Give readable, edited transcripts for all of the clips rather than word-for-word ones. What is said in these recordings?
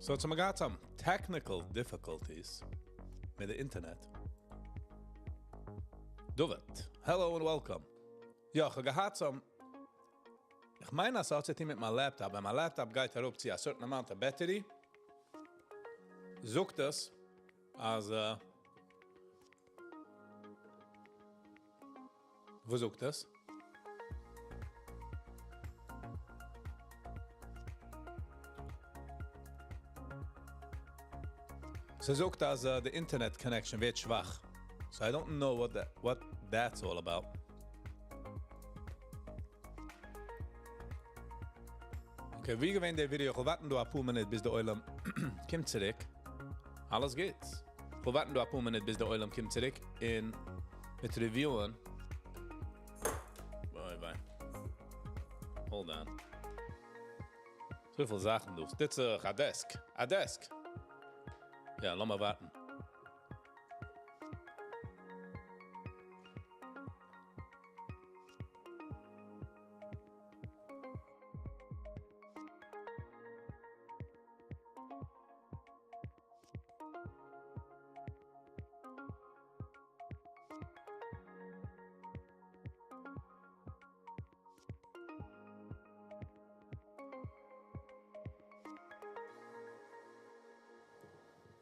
So האט מען געהאט some technical difficulties מיט די אינטערנעט. דוד, hello and welcome. יא, איך האב געהאט some, איך מיין אז ס'האט צו טון מיט מיין laptop, ווען מיין laptop גייט אראפ צו א certain amount of battery, זאגט עס אז, וואס זאגט עס? ס'זאגט אז די אינטערנעט connection ווערט שוואך. So I don't know what that what that's all about. Okay, ווי געווען די ווידעא? איך וועל ווארטן דא אפאר מינוט ביז די עולם קומט צוריק. אלעס גוט. איך וועל ווארטן דא אפאר מינוט ביז די עולם קומט צוריק און מיט review ען. אוי וויי. Hold on. אזויפיל זאכן דא. ס'טוט זיך א desk. א desk. יא, לאמיר ווארטן.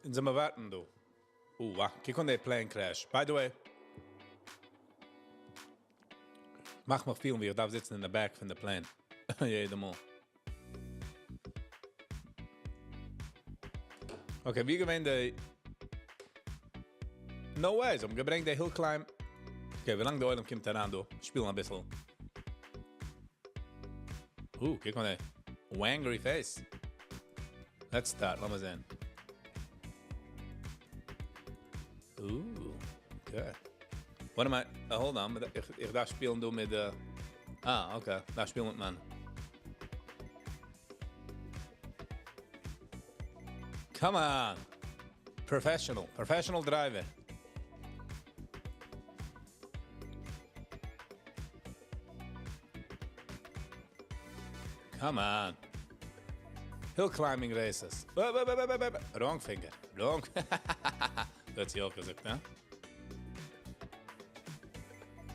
אונז זעמער ווארטן דא. אוה, קוק אן די plane crash. By the way, מאכט מיך פילן ווי איך דארף זיצן אין די back פון די plane. יעדע מאל. Okay, ווי געווען די... No way, זיי האבן געברענגט די hill climb. Okay, ווי לאנג די עולם קומט אריין דא, שפילן אביסל. קוק מאל די wangry face. Let's start, לאמיר זען. Okay. What am I... Hold on, איך דארף שפילן דא מיט די... Ah, okay, דארף שפילן מיט מיין. Come on! Professional, professional driver. Come on. Hill climbing races. Wrong finger. Wrong. דאס האט זי אויך געזאגט, הא?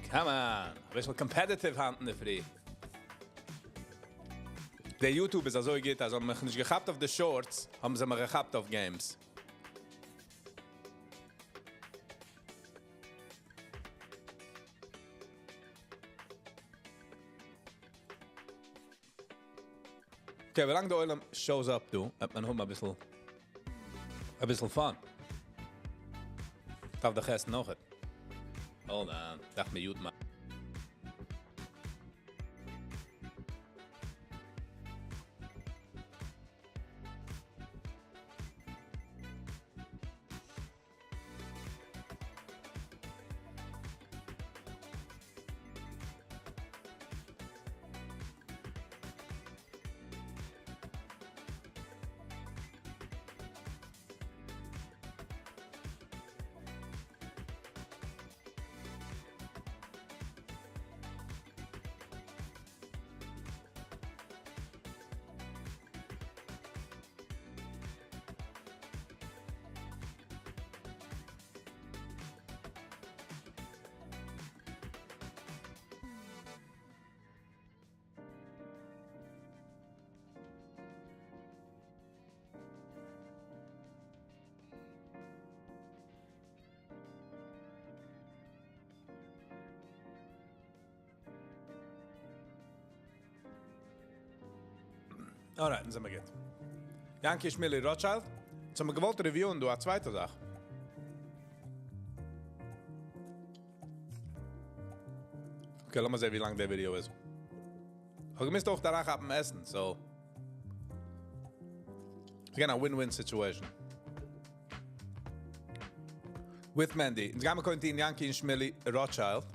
Come on. אביסל competitive היינט אינדערפרי. דער YouTube איז אזוי גוט, אז האבן מיך נישט געכאפט אויף די shorts, האבן זיי מיך געכאפט אויף games. Okay, ווילאנג די עולם shows up דא, וועט מען האבן אביסל אביסל fun. דארף דאך עסן נאך. Hold on, דארף מיר mute מאכן. Alright, אונז זעמיר גוט. יענקי שמילי Rothschild, אונז האמיר געוואלט review ען דא א צווייטע זאך. Okay, לאמיר זען ווי לאנג דער ווידעא איז. איך האב געמוזט אויך אריינכאפן עסן, so Again, a win-win situation. With Mendy. אונז גיימיר קודם טון יענקי און שמילי Rothschild.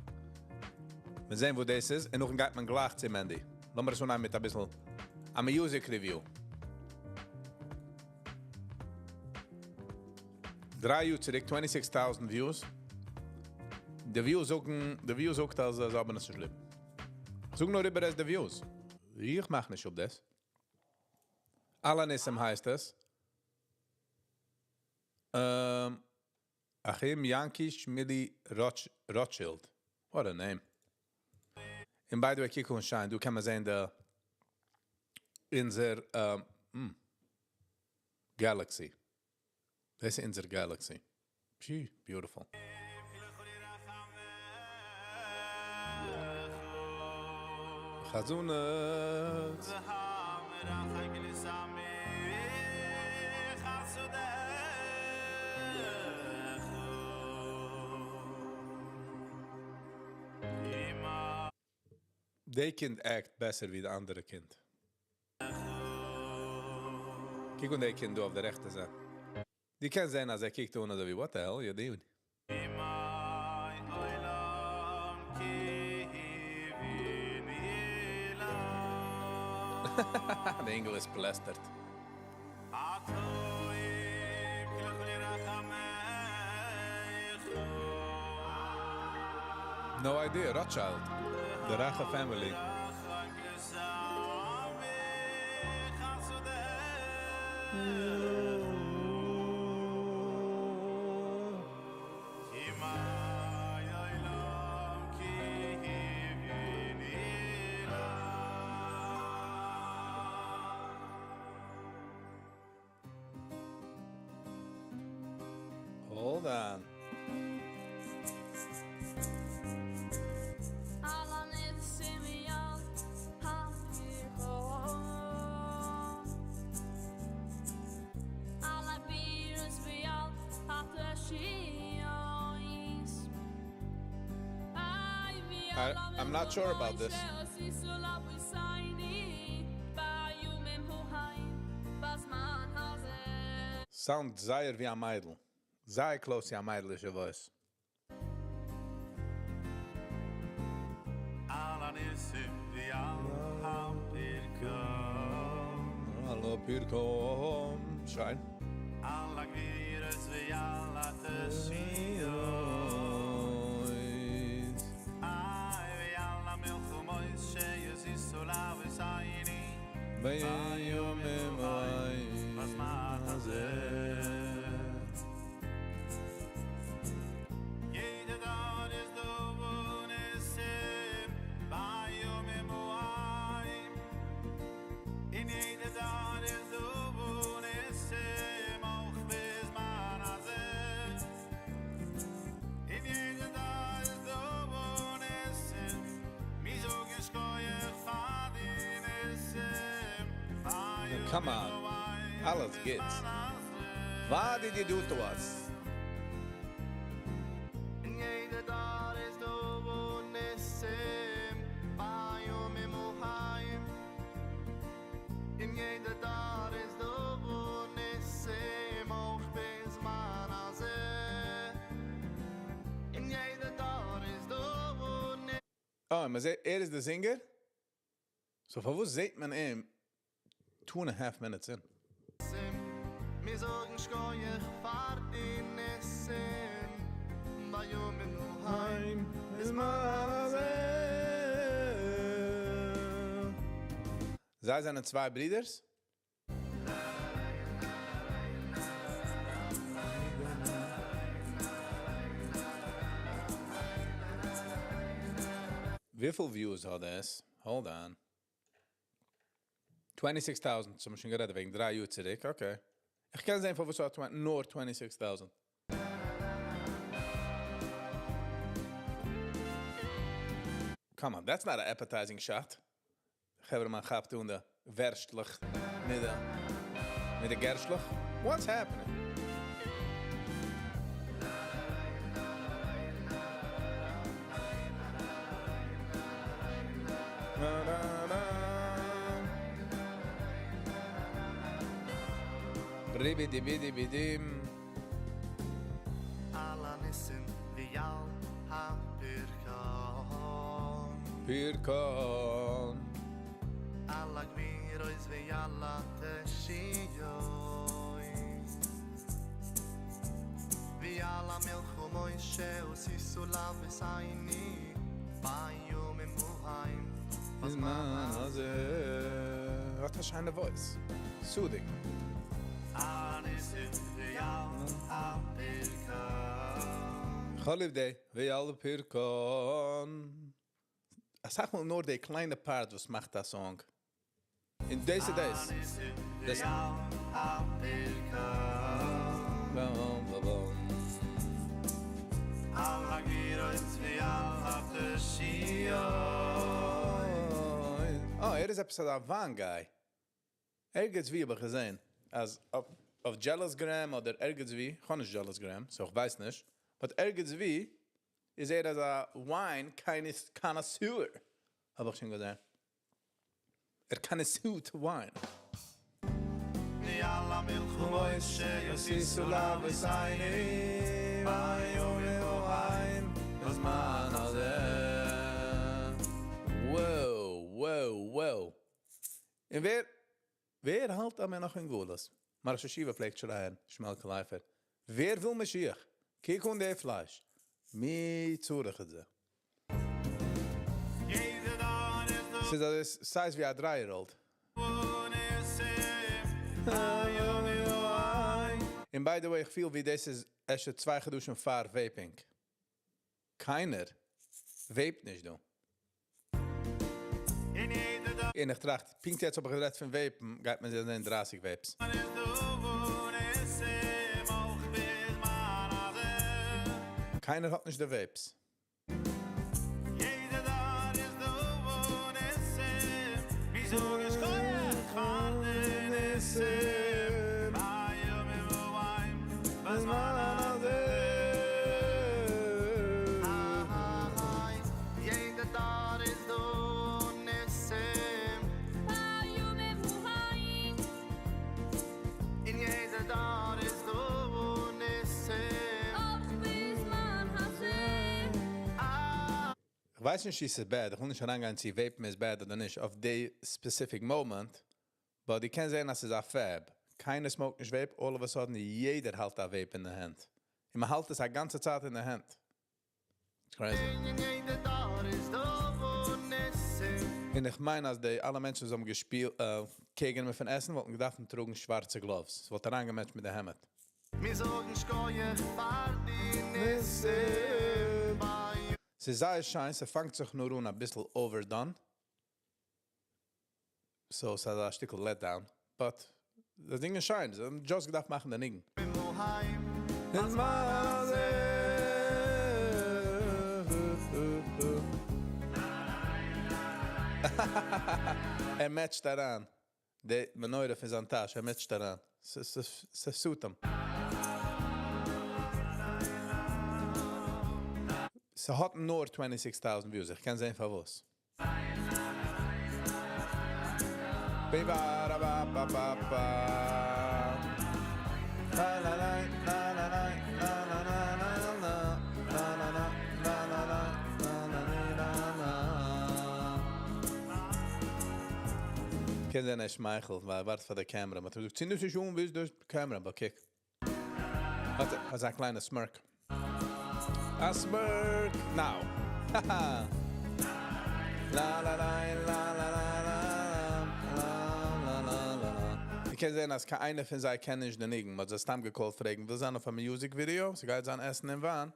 מיר זען וואו דאס איז, און נאכדעם גייט מען גלייך צו Mendy. לאמיר עס אנהייבן מיט אביסל א music review. דריי יאר צוריק, 26,000 views. די views זאגן, די views זאגט אז זיי האבן עס נישט ליב. זאג נאר איבער עס די views. איך מאך נישט אפ דאס. אלע ניסים הייסט עס. Achim Yanki Shmili Rothschild. What a name. And by the way, קוק אן שיין, דא קען מען זען די אונזער galaxy. דאס איז אונזער galaxy. Phew, beautiful. חזנות. די קינד act בעסער ווי די אנדערע קינד. קוק אן די קינד דא אויף די רעכטע זייט. דו קענסט זען אז ער קוקט אן אזוי ווי, what the hell you doing? די אינגל איז plastered. No idea, Rothschild. The Racha family. Hold on. Alla ניסים ועל הפרקון. אלע גבורות ועל התושיות. I'm not sure about this. שעשית לאבותינו בימים ההם בזמן הזה. Sound זייער ווי א מיידל. זייער close צו א מיידלישע voice. אלע ניסים ועל הפרקון. על הפרקון. שיין. אלע גבורות ועל התושיות. איי ועל המלחמות שעשית לאבותינו בימים ההם בזמן הזה. יעדער דור איז דא ניסים בימים ההם. אין יעדער דור איז דא ניסים אויך בזמן הזה. אין יעדער דור איז דא ניסים מיר זאגן שכוח פאר די ניסים. Come on. אלעס גוט. What did you do to us? אין יעדער דור איז דא ניסים בימים ההם. אין יעדער דור איז דא ניסים אויך בזמן הזה. אין יעדער דור איז דא ניסים. Oh, אבער ער איז דער singer? So פארוואס זעט מען אים 2.5 minutes in? מיר זאגן שכוח פאר די ניסים בימים ההם בזמן הזה. זיי זענען צוויי ברידערס? וויפיל views האט עס? Hold on. 26,000, so מיר שוין גערעדט וועגן דריי יאר צוריק, okay. איך קען זען, פארוואס האט נאר 26,000. Come on, that's not an appetizing shot. חברה מאן כאפט אן די ווערשטלעך מיט די גערשטלעך. What's happening? Na, na, na. ריבי בידי בידים. אלע ניסים ועל הפרקון. פרקון. אלע גבורות ועל התושיות. ועל המלחמות שעשית לאבותינו בימים ההם בזמן הזה. What a שיינע voice. Soothing. אלע כ'האב ליב די ועל הפרקן. אסאך מאל נאר די קליינע part וואס מאכט א song. און דאס איז דאס. דאס. אה, ער איז עפעס אזא וויין guy. ערגעץ ווי האב איך געזען אז אויף Jealous Gram אדער ערגעץ ווי, איך האב נישט Jealous Gram, so איך ווייס נישט, but ערגעץ ווי איז ער אזא wine connoisseur, האב איך שוין געזען. ער connoisseur to wine. Wow, wow, wow. און ווער, ווער האלט אז מען נאך אין גלות? מיין ראש ישיבה פלעגט שרייען, שמעלקע לייפער, ווער וויל משיח? קוק אן די פלייש. מי צריך את זה. ס'איז אזוי size ווי א דריי year old. און by the way, איך פיל ווי דאס איז ערשט 2 חדשים פאר vaping. קיינער vape ט נישט דא. און איך טראכט, פונקט יעצט האב איך גערעדט פון vape ן, גייט מען זען 30 vapes. קיינער האט נישט די vapes. איך ווייס נישט, איז עס bad. איך וויל נישט אריינגיין צו vape ן איז bad אדער נישט, אויף די specific moment. But דו קענסט זען, אז ס'איז א fad. קיינער smoke ט נישט vape, all of a sudden, יעדער האלט א vape אין די הענט. און מען האלט עס א גאנצע צייט אין די הענט. It's crazy. און איך מיין, אז די אלע מענטשן וואס האבן געשפילט קעגן מיר פון עסן, וואלטן געדארפט טראגן שווארצע gloves. עס וואלט אריינגע match ט מיט די העמד. מיר זאגן שכוח פאר די ניסים. ס'איז זייער שיין, ס'פאנגט זיך נאר אן א ביסל overdone. So, ס'איז א שטיקל letdown. But, דאס דינג איז שיין, זיי האבן just געדארפט מאכן די ניגון. בזמן הזה. ער match ט אריין. די מנורה פון זיין טאש, ער match ט אריין. ס'suit אים. ס'האט נאר 26,000 views, איך קען זען פארוואס. Ba ba ba ba ba. La la la la la la la la la la la la la la la la la la la la. קען זיין ער שמייכלט, ווייל ער ווארט פאר די camera. מען זאגט, צינד עס שוין ביז די camera, אבער קוק. האט אזא קליינע smirk. A smirk now. Haha. La la la la la la la la la la la la. איך קען זען, אז קיינער פון זיי קען נישט די ניגון. מ'האט זיי סתם גע call ט פרעגן, וויל זיין אויף א music video? ס'גייט זיין עסן און וויין.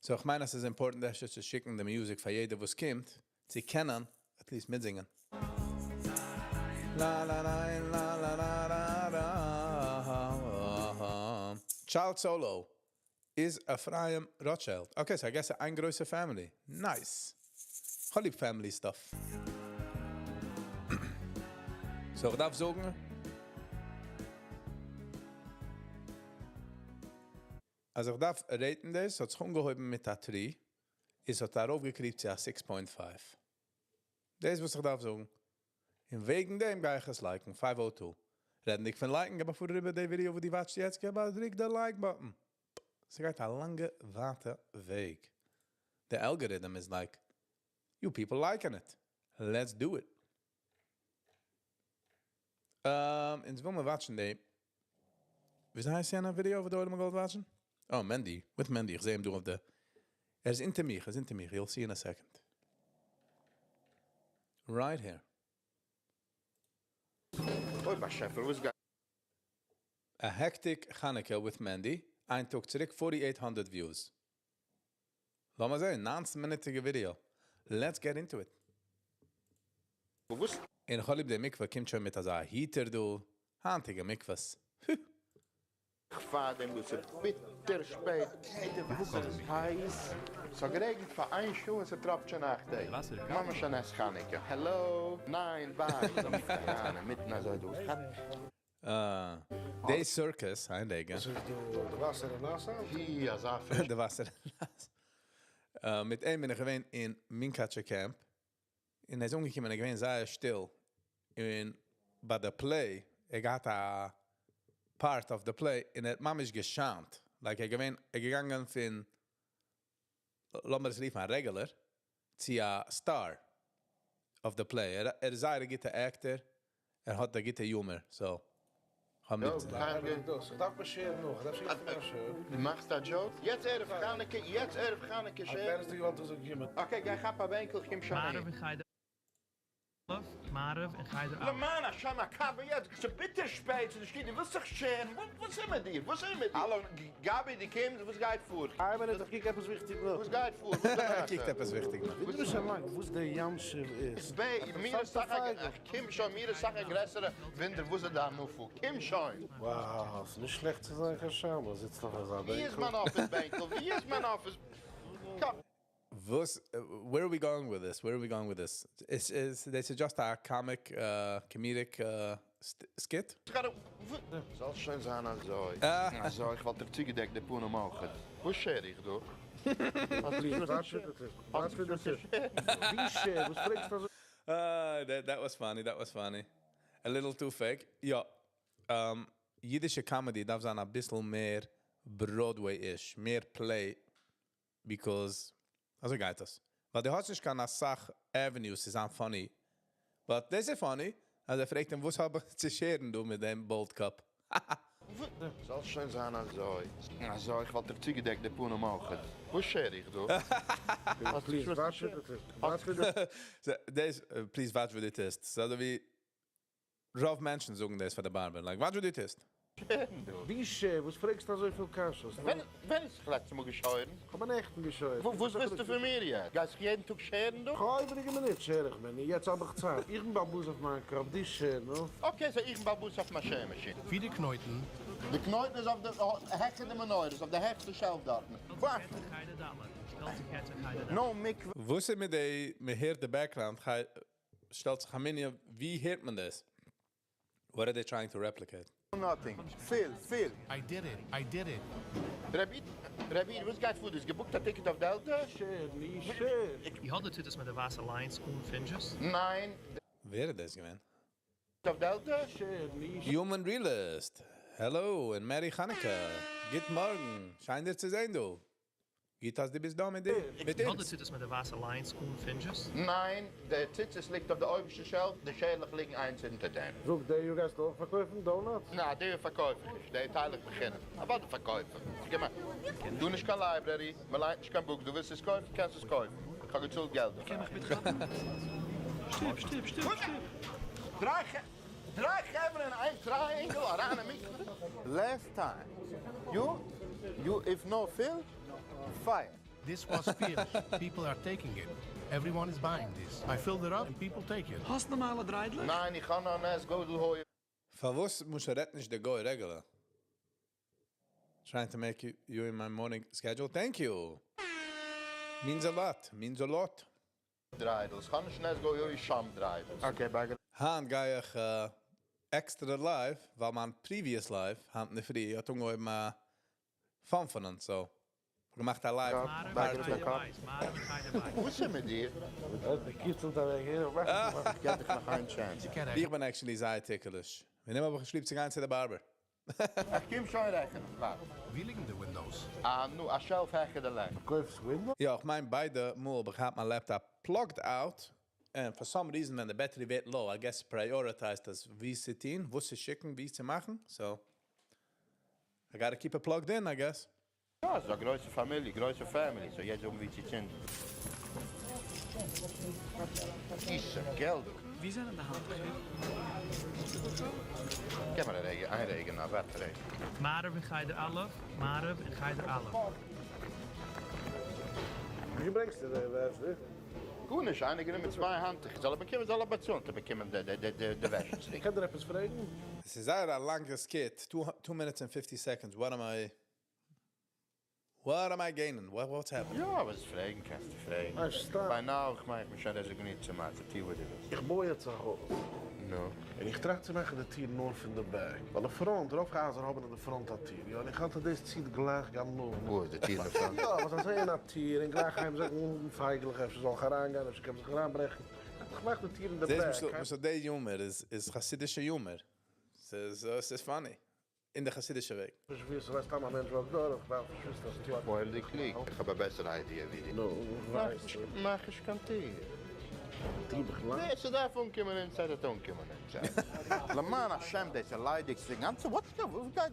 So איך מיין, עס איז important דאס צו שיקן די music פאר יעדער וואס קומט, צו קענען, at least מיטזינגען. La la la la la la la la. Child Solo is Ephraim Rothschild. Okay, so I guess איין גרויסע family. Nice. כ'האב ליב family stuff. So, איך דארף זאגן, אז איך דארף rate ן דאס, האט זיך אנגעהויבן מיט א 3, איז האט ארויפגעקריגט צו א 6.5. דאס איז וואס איך דארף זאגן. און וועגן דעם גיי איך עס like ן, 502. רעדנדיג פון like ן, גיב א פאר אריבער די video, וואו דו watch סט יעצט, גיב א דריק די like button. ס'גייט א לאנגע, ווייטע וועג. The algorithm is like, you people liking it. Let's do it. אונז ווילן מיר watch ן די. ווי הייסט יענע video, וואו דו ווילסט watch ן? Oh, Mendy. With Mendy. איך זע אים דא אויף די. ער איז אונטער מיר, ער איז אונטער מיר. You'll see in a second. Right here. אוי, באשעפער, וואס גייט? A Hectic Chanukah with Mandy, איין טאג צוריק, 4800 views. לאמיר זען, 19-מינוטיגע video. Let's get into it. וואס? אין האליב די מקווה קומט שוין מיט אזא heater דא. היינטיגע מקווה'ס. פאר דעם וואס איז ביטער שפעט. די וואסער איז הייס. ס'האט גערעגנט פאר איין שעה און ס'טראפט שוין 8 טעג. ממש א נס חנוכה. Hello. ניין, bye. מיטן אזוי דא. די circus, איין רגע. דאס איז די וואסער אין נאסא? הי, אזא פריש. די וואסער אין נאסא. מיט אים בין איך געווען אין מונקאטשער camp. און ער איז אנגעקומען, ער איז געווען זייער שטיל. און ביי די play, ער געהאט א part of the play, און ער האט ממש געשיינט. Like ער געווען, ער געגאנגען פון, לאמיר עס רופן, א regular, צו א star of the play. ער איז זייער א גוטער actor. ער האט א גוטע humor, so. האבן יא, ליב צו- דאס. איך דארף מיר שערן נאך. איך דארף שערן פון א שער. דו מאכסט א joke? יעצט ערב חנוכה, יעצט ערב חנוכה איך שערן. ווייס נישט, וואס דו זאגסט, גימען. Okay, גיי כאפ א בענקל, איך קום שוין מעריב אהין. אין חדר אלף, מעריב אין חדר אלף. למען השם הקאווע יעצט, ס'איז ביטער שפעט, ס'איז נישט גוט, דו ווילסט זיך שערן, וואס איז מיט דיר? וואס איז מיט דיר? האלא, גבי, דו קומסט, וואס גייט פאר? איין מינוט, איך קוק עפעס וויכטיג נאך. וואס גייט פאר? וואס איז ער קוקט עפעס וויכטיג נאך. ווייסט דו שוין לאנג, וואס דער ינשוף איז? ביי מיר איז דאך א, איך קום שוין, מיר איז דאך א גרעסערע וואונדער, וואס איז דא נאך פאר? קום שוין. Wow, ס'איז נישט שלעכט צו זיין קיין שמש, זיצט אויף אזא ווי איז בענקל. מיין office בענקל? ווי איז מיין office? קום. וואס, where are we going with this? Where are we going with this? Is this just a comic, comedic skit? זאל שוין זיין אזוי. אזוי, איך וואלט דיר צוגעדעקט די פנים אויך. וואס שער איך דא? Please, וואס פאר די טיש? וואס פאר די טיש? ווי שער? וואס פרעגסטו אזוי? That was funny, that was funny. A little too fake. יא, אידישע comedy דארף זיין א ביסל מער Broadway-ish, מער play, because, אזוי גייט דאס. ווייל דו האסט נישט קיין א סאך avenues צו זיין funny. But this is funny. אז ער פרעגט אים, וואס האב איך צו שערן דו מיט דעם bald קאפ? זאל שוין זיין אזוי. אזוי, איך וואלט דיר צוגעדעקט די פנים אויך. וואס שער איך דא? Please, וואס פאר די טיש? וואס פאר די So, דאס, please watch וואס דו טוסט. So, ווי רוב מענטשן זאגן דאס פאר די barber. Like, watch וואס דו טוסט. ווי שער? וואס פרעגסטו אזוי פיל קשיות? ווען איז דאס לעצטע מאל געשוירן? איך האב נעכטן געשוירן. וואס ווילסטו פון מיר יעצט? גייסט זיך יעדן טאג שערן דא? איך האב איבעריגע מינוט שער איך מיר. יעצט האב איך צייט. איך בין בעל הבית אויף מיין קאפ, דו שער, נו. Okay, so איך בין בעל הבית אויף מיין שער-מאשין. ווי די קנויטן. די קנויטן איז אויף די העכער די מנורה, איז אויף די העכסטע shelf דארט. וואס? חדר דלת. שטעלט זיך יעצט אין חדר דלת. No מקווה. וואס איז מיט די, מען הערט די background, שטעלט זיך א מינוט, ווי הערט מען דאס? What are they trying to replicate? Nothing. Fill, fill. I did it. I did it. רבי, רבי, וואס גייט פאר? דו האסט געבוקט א ticket אויף Delta? שער, נישט שער. איר האט די ציצית מיט די ווייסע lines אן fringes? ניין. ווער איז דאס געווען? אויף Delta? שער, נישט Human Realist. Hello and Merry Chanukah. גוט מארגן. שיין דיר צו זען, דו. גוט, אז דו ביסט דא מיט דיר. מיט איר האט די אונז. ציצית מיט די ווייסע lines אן fringes? ניין, דער ציצית ליגט אויף דער אויבערשטע shelf, די שערלעך ליגן איינס הינטער דעם. זאג, דער גייסט אויך פארקויפן donuts? נא, די פארקויף איך נישט. די טייל איך בחינם. אבער די פארקויף איך. זי גיב מיר. דו נישט קיין library, מען ליינט נישט קיין book. דו ווילסט עס קויפן, קענסט עס קויפן. איך האב געצאלט געלט דערפאר. קען איך מיטכאפן? שטופ, שטופ, שטופ, שטופ. דריי חברה אין איין triangle, אריין אין מקווה. Last time. You, if no fill, fire. This was fierce. People are taking it. Everyone is buying this. I filled it up and people take it. האסט נארמאלע דריידלעך? ניין, איך קען נאר נס גודל הוי. פארוואס מוז ער רעדט נישט דער גוי regular? Trying to make you in my morning schedule. Thank you. Means a lot. Means a lot. דריידל. קען נישט נס גודל הוי שם דריידל. Okay, ביי. היינט גיי איך extra live, ווייל מיין previous live, היינט אין דער פרי, האט אנגעהויבן פאנפענען, so. געמאכט א live. מעריב ביי אין דער חדר קאפ. בית, מעריב אין חדר בית. וואס איז מיט דיר? דער קיצלט אוועק, hier, מאך, מאך. גיב דיך נאך איין chance. איך בין actually זייער ticklish. מיר נעמען אבער ליב צו גיין צו דער barber. איך קום שוין רעכענען. ווארט. ווי ליגן די windows? אה, נו, א shelf העכער די light. קויפסט window? יא, איך מיין ביידע מאל האב איך געהאט מיין laptop plugged out. And for some reason, when the battery ווערט low, I guess prioritized דאס ווי צו טון, וואס צו שיקן, ווי צו מאכן. So, I gotta keep it plugged in, I guess. יא, עס איז א גרויסע פאמיליע, גרויסע family, so יעצט האבן מיר צו צינדן. איז געלט. וואו זענען די האנטוכער? גיב מיר א רגע, איין רגע נאר, ווארט א רגע. מעריב אין חדר א', מעריב אין חדר א'. ווי ברענגסטו די וועש די? גארנישט, איינער גענומען צוויי האנטוכער, זאל ער באקומען זאל ער באצאלן צו באקומען די וועש צוריק. קען דיר עפעס פרעגן? עס איז זייער א לאנגע skit, 2 minutes and 50 seconds, what am I, what am I gaining? What's happening? יא, וואס פרעגן קענסטו פרעגן. אה, סתם. By now, איך מיין, איך בין שוין רעזיגנירט צום מצב, טו וואס דו ווילסט. איך בוי יעצט א הויז. נו. און איך טראכט צו מאכן די טיר נאר פון די back. ווייל די front, רוב הייזער האבן אין די front א טיר. יא, און איך האלט אז דאס ציט גלייך גנבים. וואו איז די טיר אין די front? יא, וואס זיי זעען א טיר און גלייך הייבן זיי אן פייגלעך, אפשר זאל איך אריינגיין, אפשר קען מען זיך אריינברעכן. איך מאך די טיר אין די דאס back. איז די humor איז חסידישע humor. ס'איז funny. אין די חסידישע וועג. איך ווייס, ווייסט, א מענטש walk דורך, ווייל איך ווייס, דאס טוט. וואויל קלוג. איך האב א בעסערע idea ווי די. נו, ווייסט דו. מאך איך קיין טיר. טיר בכלל? ניין, ס'דארף אנקומען אין צייט, האט אנקומען אין צייט. למען השם, דאס איז ליידיג, די גאנצע, what's the, וואס גייט?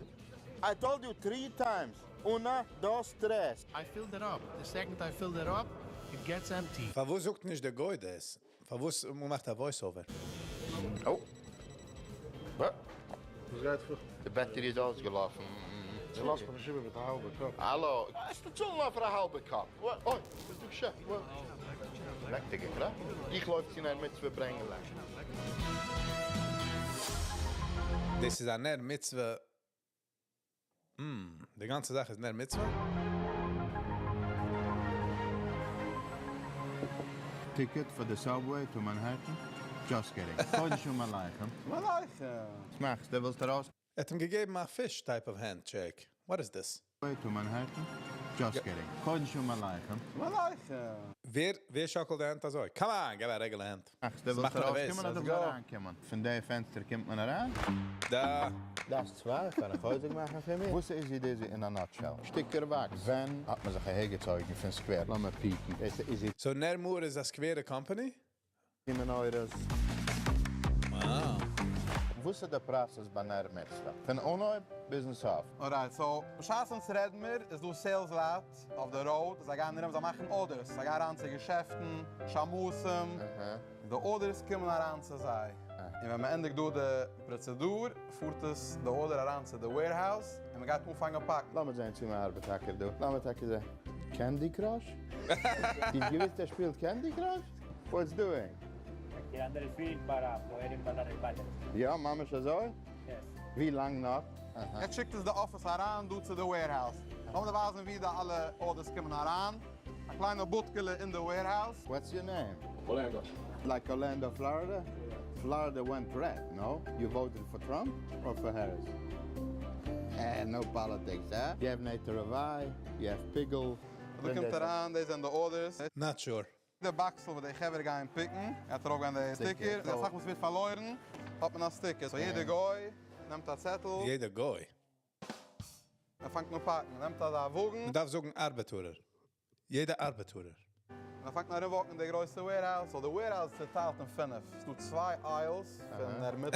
I told you three times. Una, dos, tres. I filled it up. The second I filled it up, it gets empty. פארוואס זאגט נישט דער גוי דאס? פארוואס מאכט ער voice over? Oh. וואס? וואס גייט פאר? די battery איז אויסגעלאפן. זי לאזט מיך נישט איבער מיט א האלבע קאפ. האלא, עס איז צו נאר פאר א האלבע קאפ. אוי, וואס איז דא געשען? לעכט געקלאפט. איך לויף צו נר מצוה ברענגען לעכט. דאס איז א נר מצוה. די גאנצע זאך איז נר מצוה? Ticket for the subway to Manhattan? Just kidding. קודם שלום עליכם. עליכם. וואס מאכסטו? ווילסט ארויס? ער האט אים געגעבן א fish type of handshake. What is this? To Manhattan? Just kidding. קודם שלום עליכם. עליכם. ווער שאקלט די האנט אזוי? Come on, גיב א regular hand. מאכסטו, ווילסט מאכט מען ארויסקומען נערוועז. אדער Let's go. אריינקומען? פון די פענסטער קומט מען אריין? דא. דאס צוויי, קען איך חוזק מאכן פון מיר? וואס איז די in a nutshell? שטיקער וואקס. ווען האט מען זיך אהערגעצויגן פון סקווער? לאמיר peek ן. דאס איז So נר מאור איז א סקווערע company? מנורות. Wow. וואס איז דער process ביי נר מצוה? פון אנהויב ביזן סוף. Alright, so, בשעת אונז רעדן מיר, איז דא sales לייט אויף the road, זיי גייען ארום, זיי מאכן orders, זיי גייען אריין צו געשעפטן, שמשים, די orders קומען אריין צו זיי. און ווען מען ענדיגט דא די פראצעדור, פארט עס די order אריין צו די warehouse, און מען גייט אנפאנגען פאקן. לאמיר זען צו מען ארבעט טאקע דא. לאמיר טאקע זען. Candy Crush? די געוויסט, ער שפילט Candy Crush? What's doing? Tirando el film para poder embalar el pallet. יא, ממש אזוי? Yes. ווי לאנג נאך? יעצט שיקט עס די office אריין, דא צו די warehouse. לאמיר ווייזן ווי די אלע orders קומען אריין. א קליינע בודקעלע אין די warehouse. What's your name? Orlando. Like Orlando, Florida? Florida went red, no? You voted for Trump or for Harris? Eh, no politics, eh? You have Nate Ravai, you have Piggle. דא קומט אריין, דאס זענען די orders. Not sure. די באקסל וואו די חברה גייען pick ן, ער האט ארויף די sticker, די זאך וואס ווערט פארלוירן, האט מען א sticker. So יעדער גוי נעמט א צעטל, יעדער גוי. ער פאנגט אן פאקן, נעמט ער א וואגן, מען דארף זאגן ארבעטארער. יעדער ארבעטארער. און ער פאנגט אן walk ן אין די גרויסע warehouse. So די warehouse איז צעטיילט אין פינף. עס דא צוויי aisles פון דער מיט.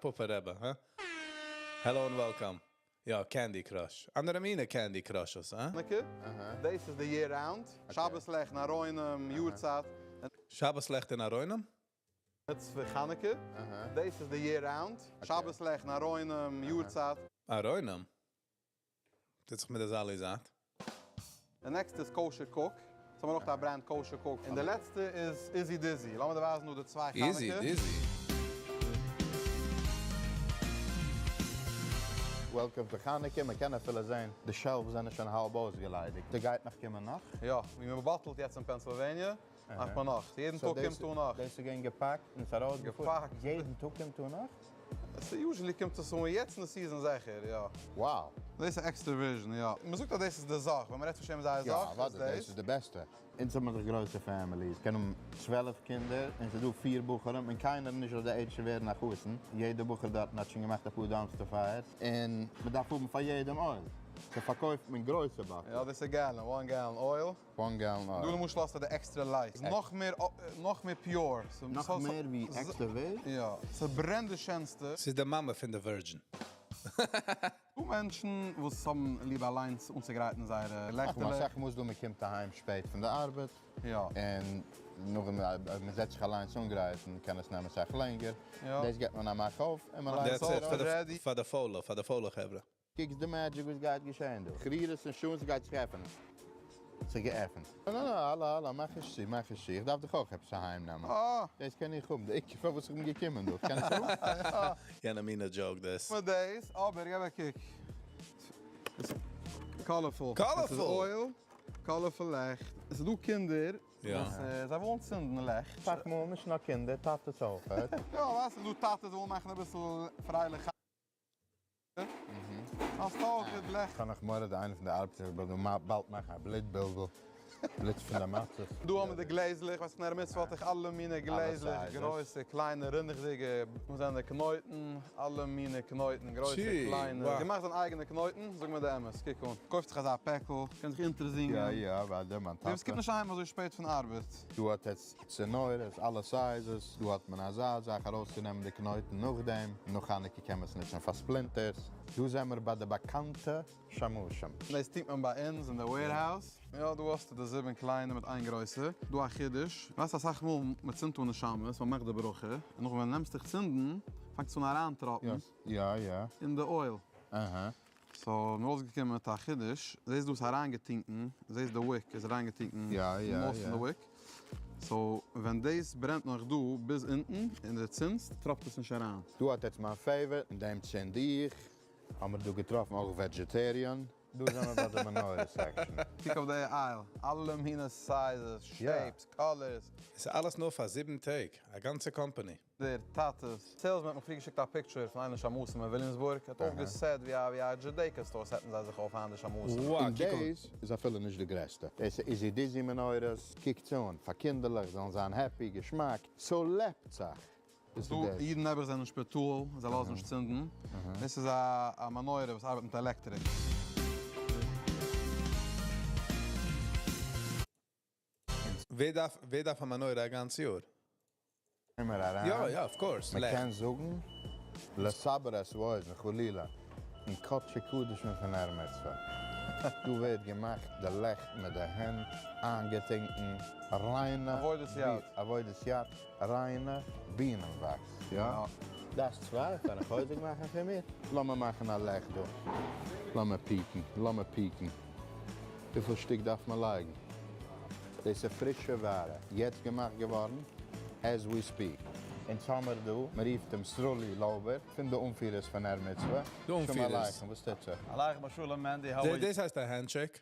פאפא רבי, huh? Hello and welcome. יא, Candy Crush. אנדערע מינע Candy Crushes, huh? דאס איז די year round. שבת לעכט, אהרונים, יארצייט. שבת לעכט און אהרונים? מצוה חנוכה. דאס איז די year round. שבת לעכט, אהרונים, יארצייט. אהרונים? דאס איז מיט די זאלי זייט. The next is Kosher Cook. יעצט האבן מיר נאך א brand Kosher Cook. און די לעצטע איז Izzy Dizzy. לאמיר דיר ווייזן נאר די צוויי Izzy חנוכה. Dizzy. Welcome to חנוכה. מען קען אפילו זען, די shelves זענען שוין האלב אויסגעליידיגט. דא גייט נאך קומען נאך. יא, ווי מען bottle ט יעצט אין Pennsylvania, מאכט מען נאך. יעדן So טאג דאס- קומט דא נאך. דאס איז געווען געפאקט און עס ארויסגעפארן. געפאקט. יעדן טאג קומט דא נאך? עס usually קומט עס אזוי יעצט אין די season זיכער, יא. Wow. דאס איז extra virgin, יא. מען זאגט אז דאס איז די זאך, ווען מען רעדט פון שמן זית יא, זאך, ווארט, איז דאס איז די בעסטע. אונז האבן מיר גרויסע families. קענען 12 קינדער, און ס'איז דא פיר בחורים, און קיינער נישט אויף די age ווערן א חתן. יעדער בחור דארט האט שוין געמאכט א פאר dumpster fires. און מען דארף האבן פאר יעדעם oil. ס'פארקויפט מען גרויסע bottle. יא, דאס איז a gallon, 1 gallon oil. 1 gallon oil. דו מוזט לאזן די extra light. נאך מער, נאך מער pure. So, נאך מער ווי extra virgin? יא, ס'ברענט די שענסטע. ס'איז די מאמע פון די virgin. דא מענטשן, וואס האבן ליב אליינס אנצוגרייטן זייערע אך, לעכטעלע. מען זאגט, מוז דו, מען קומט אהיים שפעט פון דער ארבעט. יא. און נאכדעם אויב מען זעצט זיך אליינס אנגרייטן קען עס נעמען סאך לענגער. דאס געבט מען א מאך אויף און מען לייגט That's it, פאר די פוילע, פאר די פוילע חברה. קוקסט די magic וואס גייט געשען דא. כ'ריר עס און שוין ס'גייט זיך עפענען. ס'איז געעפנט. נא נא נא האלא האלא מאך נישט צו מאך נישט צו איך דארף דאך אויך עפעס אהיים נעמען. דאס קען איך האבן די עיקר פארוואס איך בין געקומען דא כ'קען עס האבן? יענע מינע joke דאס. מיט דאס, אבער געב א קוק. ס'איז colorful. ס'איז oil, colorful לעכט. ס'איז דא קינדער וואס זיי ווילן צינדן לעכט. סאך מאל נישט נאר קינדער, טאטעס אויך. יא, ווייסט ס'איז דא טאטעס ווילן מאכן אביסל פרייליך. האסט אויך די לעכט. כ'האב נאך מורא די איינע פון די ארבעטער וועט דא באלד מאכן א בלוט בלבול, בלוט פון די מצות. דא האבן מיר די גלעזלעך, ווייסט פון נר מצוה האט איך אלע מיני גלעזלעך, גרויסע, קליינע, רינדעכדיגע, וואס זענען די קנויטן, אלע מיני קנויטן, גרויסע, קליינע, געמאכט זיין אייגענע קנויטן, זאג מיר די אמת, קוק אן, קויפט זיך אזא פעקל, קען זיך אונטערזינגען. יא יא, אוודאי, מיין טאטע. וואס קומט נישט אהיים אזוי שפעט פון ארבעט. דא האט עטס צינורות, אלע sizes, דא האט מען אזא זאך ארויסצונעמען די קנויטן נאכדעם, נאך חנוכה קען מען עס נוצן פאר splinters. דא זעמער ביי די באקאנטע שמשים. דאס טוט מען ביי אונז אין די warehouse. יא דא האסטו די זיבן קליינע מיט איין גרויסע. דא א חידוש. ווייסט אסאך מאל מען צינדט אן די שמש, מען מאכט די ברכה, און נאכדעם ווען נעמסט דיך צינדן, פאנגט עס אן אריינטראפן אין די oil. So מיר אויסגעקומען מיט א חידוש, זעסט דא איז אריינגעטינקן, זעסט די wick איז אריינגעטינקן, most פון די wick, so ווען דאס ברענט נאך דא ביז אונטן און די צינדסט טראפט עס נישט אריין. דא האט עטס מיין favorite, אין דעם צינד איך, האמיר דא געטראפן אויך vegetarian. דא זעמער ביי די מנורה section. קוק אויף די aisle, אלע מיני sizes, shapes, colors. עס איז אלעס נאר פאר 7 טעג, א גאנצע קאמפאני. דער טאטעס. Salesman האט מיך פריער געשיקט א picture פון איינער שמשים אין וויליאמסבורג, האט אויך געסעט ווי א Judaica store סעטן זיי זיך אויף היינט די שמשים. Wow, און קוק אן. דאס איז אפילו נישט די גרעסטע. דאס איז איזי דיזי מנורות, קוקטס אן, פאר קינדערלעך זאלן זיין happy, געשמאק, so לעבט זיך. דאס דא איז דאס. אידן נעבעך זענען אין שפיטאל, זיי לאזן נישט צינדן. דאס איז א מנורה וואס ארבעט מיט electric. ווער דארף א מנורה א גאנץ יאר? אימער אריין. יא, יא, of course. מען קען זאגן, לסבר את האוזן, חלילה, אין קדשי קדשים פון נר מצוה. דא ווערט געמאכט די לעכט מיט די הענט, איינגעטונקען, ריינע עבודת יד. עבודת יד, ריינע בינען-וואקס. יא? דאס צוויי, פאר א חוזק מאכן פון מיר. לאמיר מאכן א לעכט דא. לאמיר פיקן, לאמיר פיקן. וויפיל שטיק דארף מען לייגן? דאס איז פרישע ווארע, יעצט געמאכט געווארן, as we speak. אין זומער דא, מען רופט דעם סרולי לאובער, פון די אנפירערס פון נר מצוה. די אנפירערס. שלום עליכם, וואס טוט זיך? עליכם שלום, Mandy, how are you? דאס הייסט א handshake.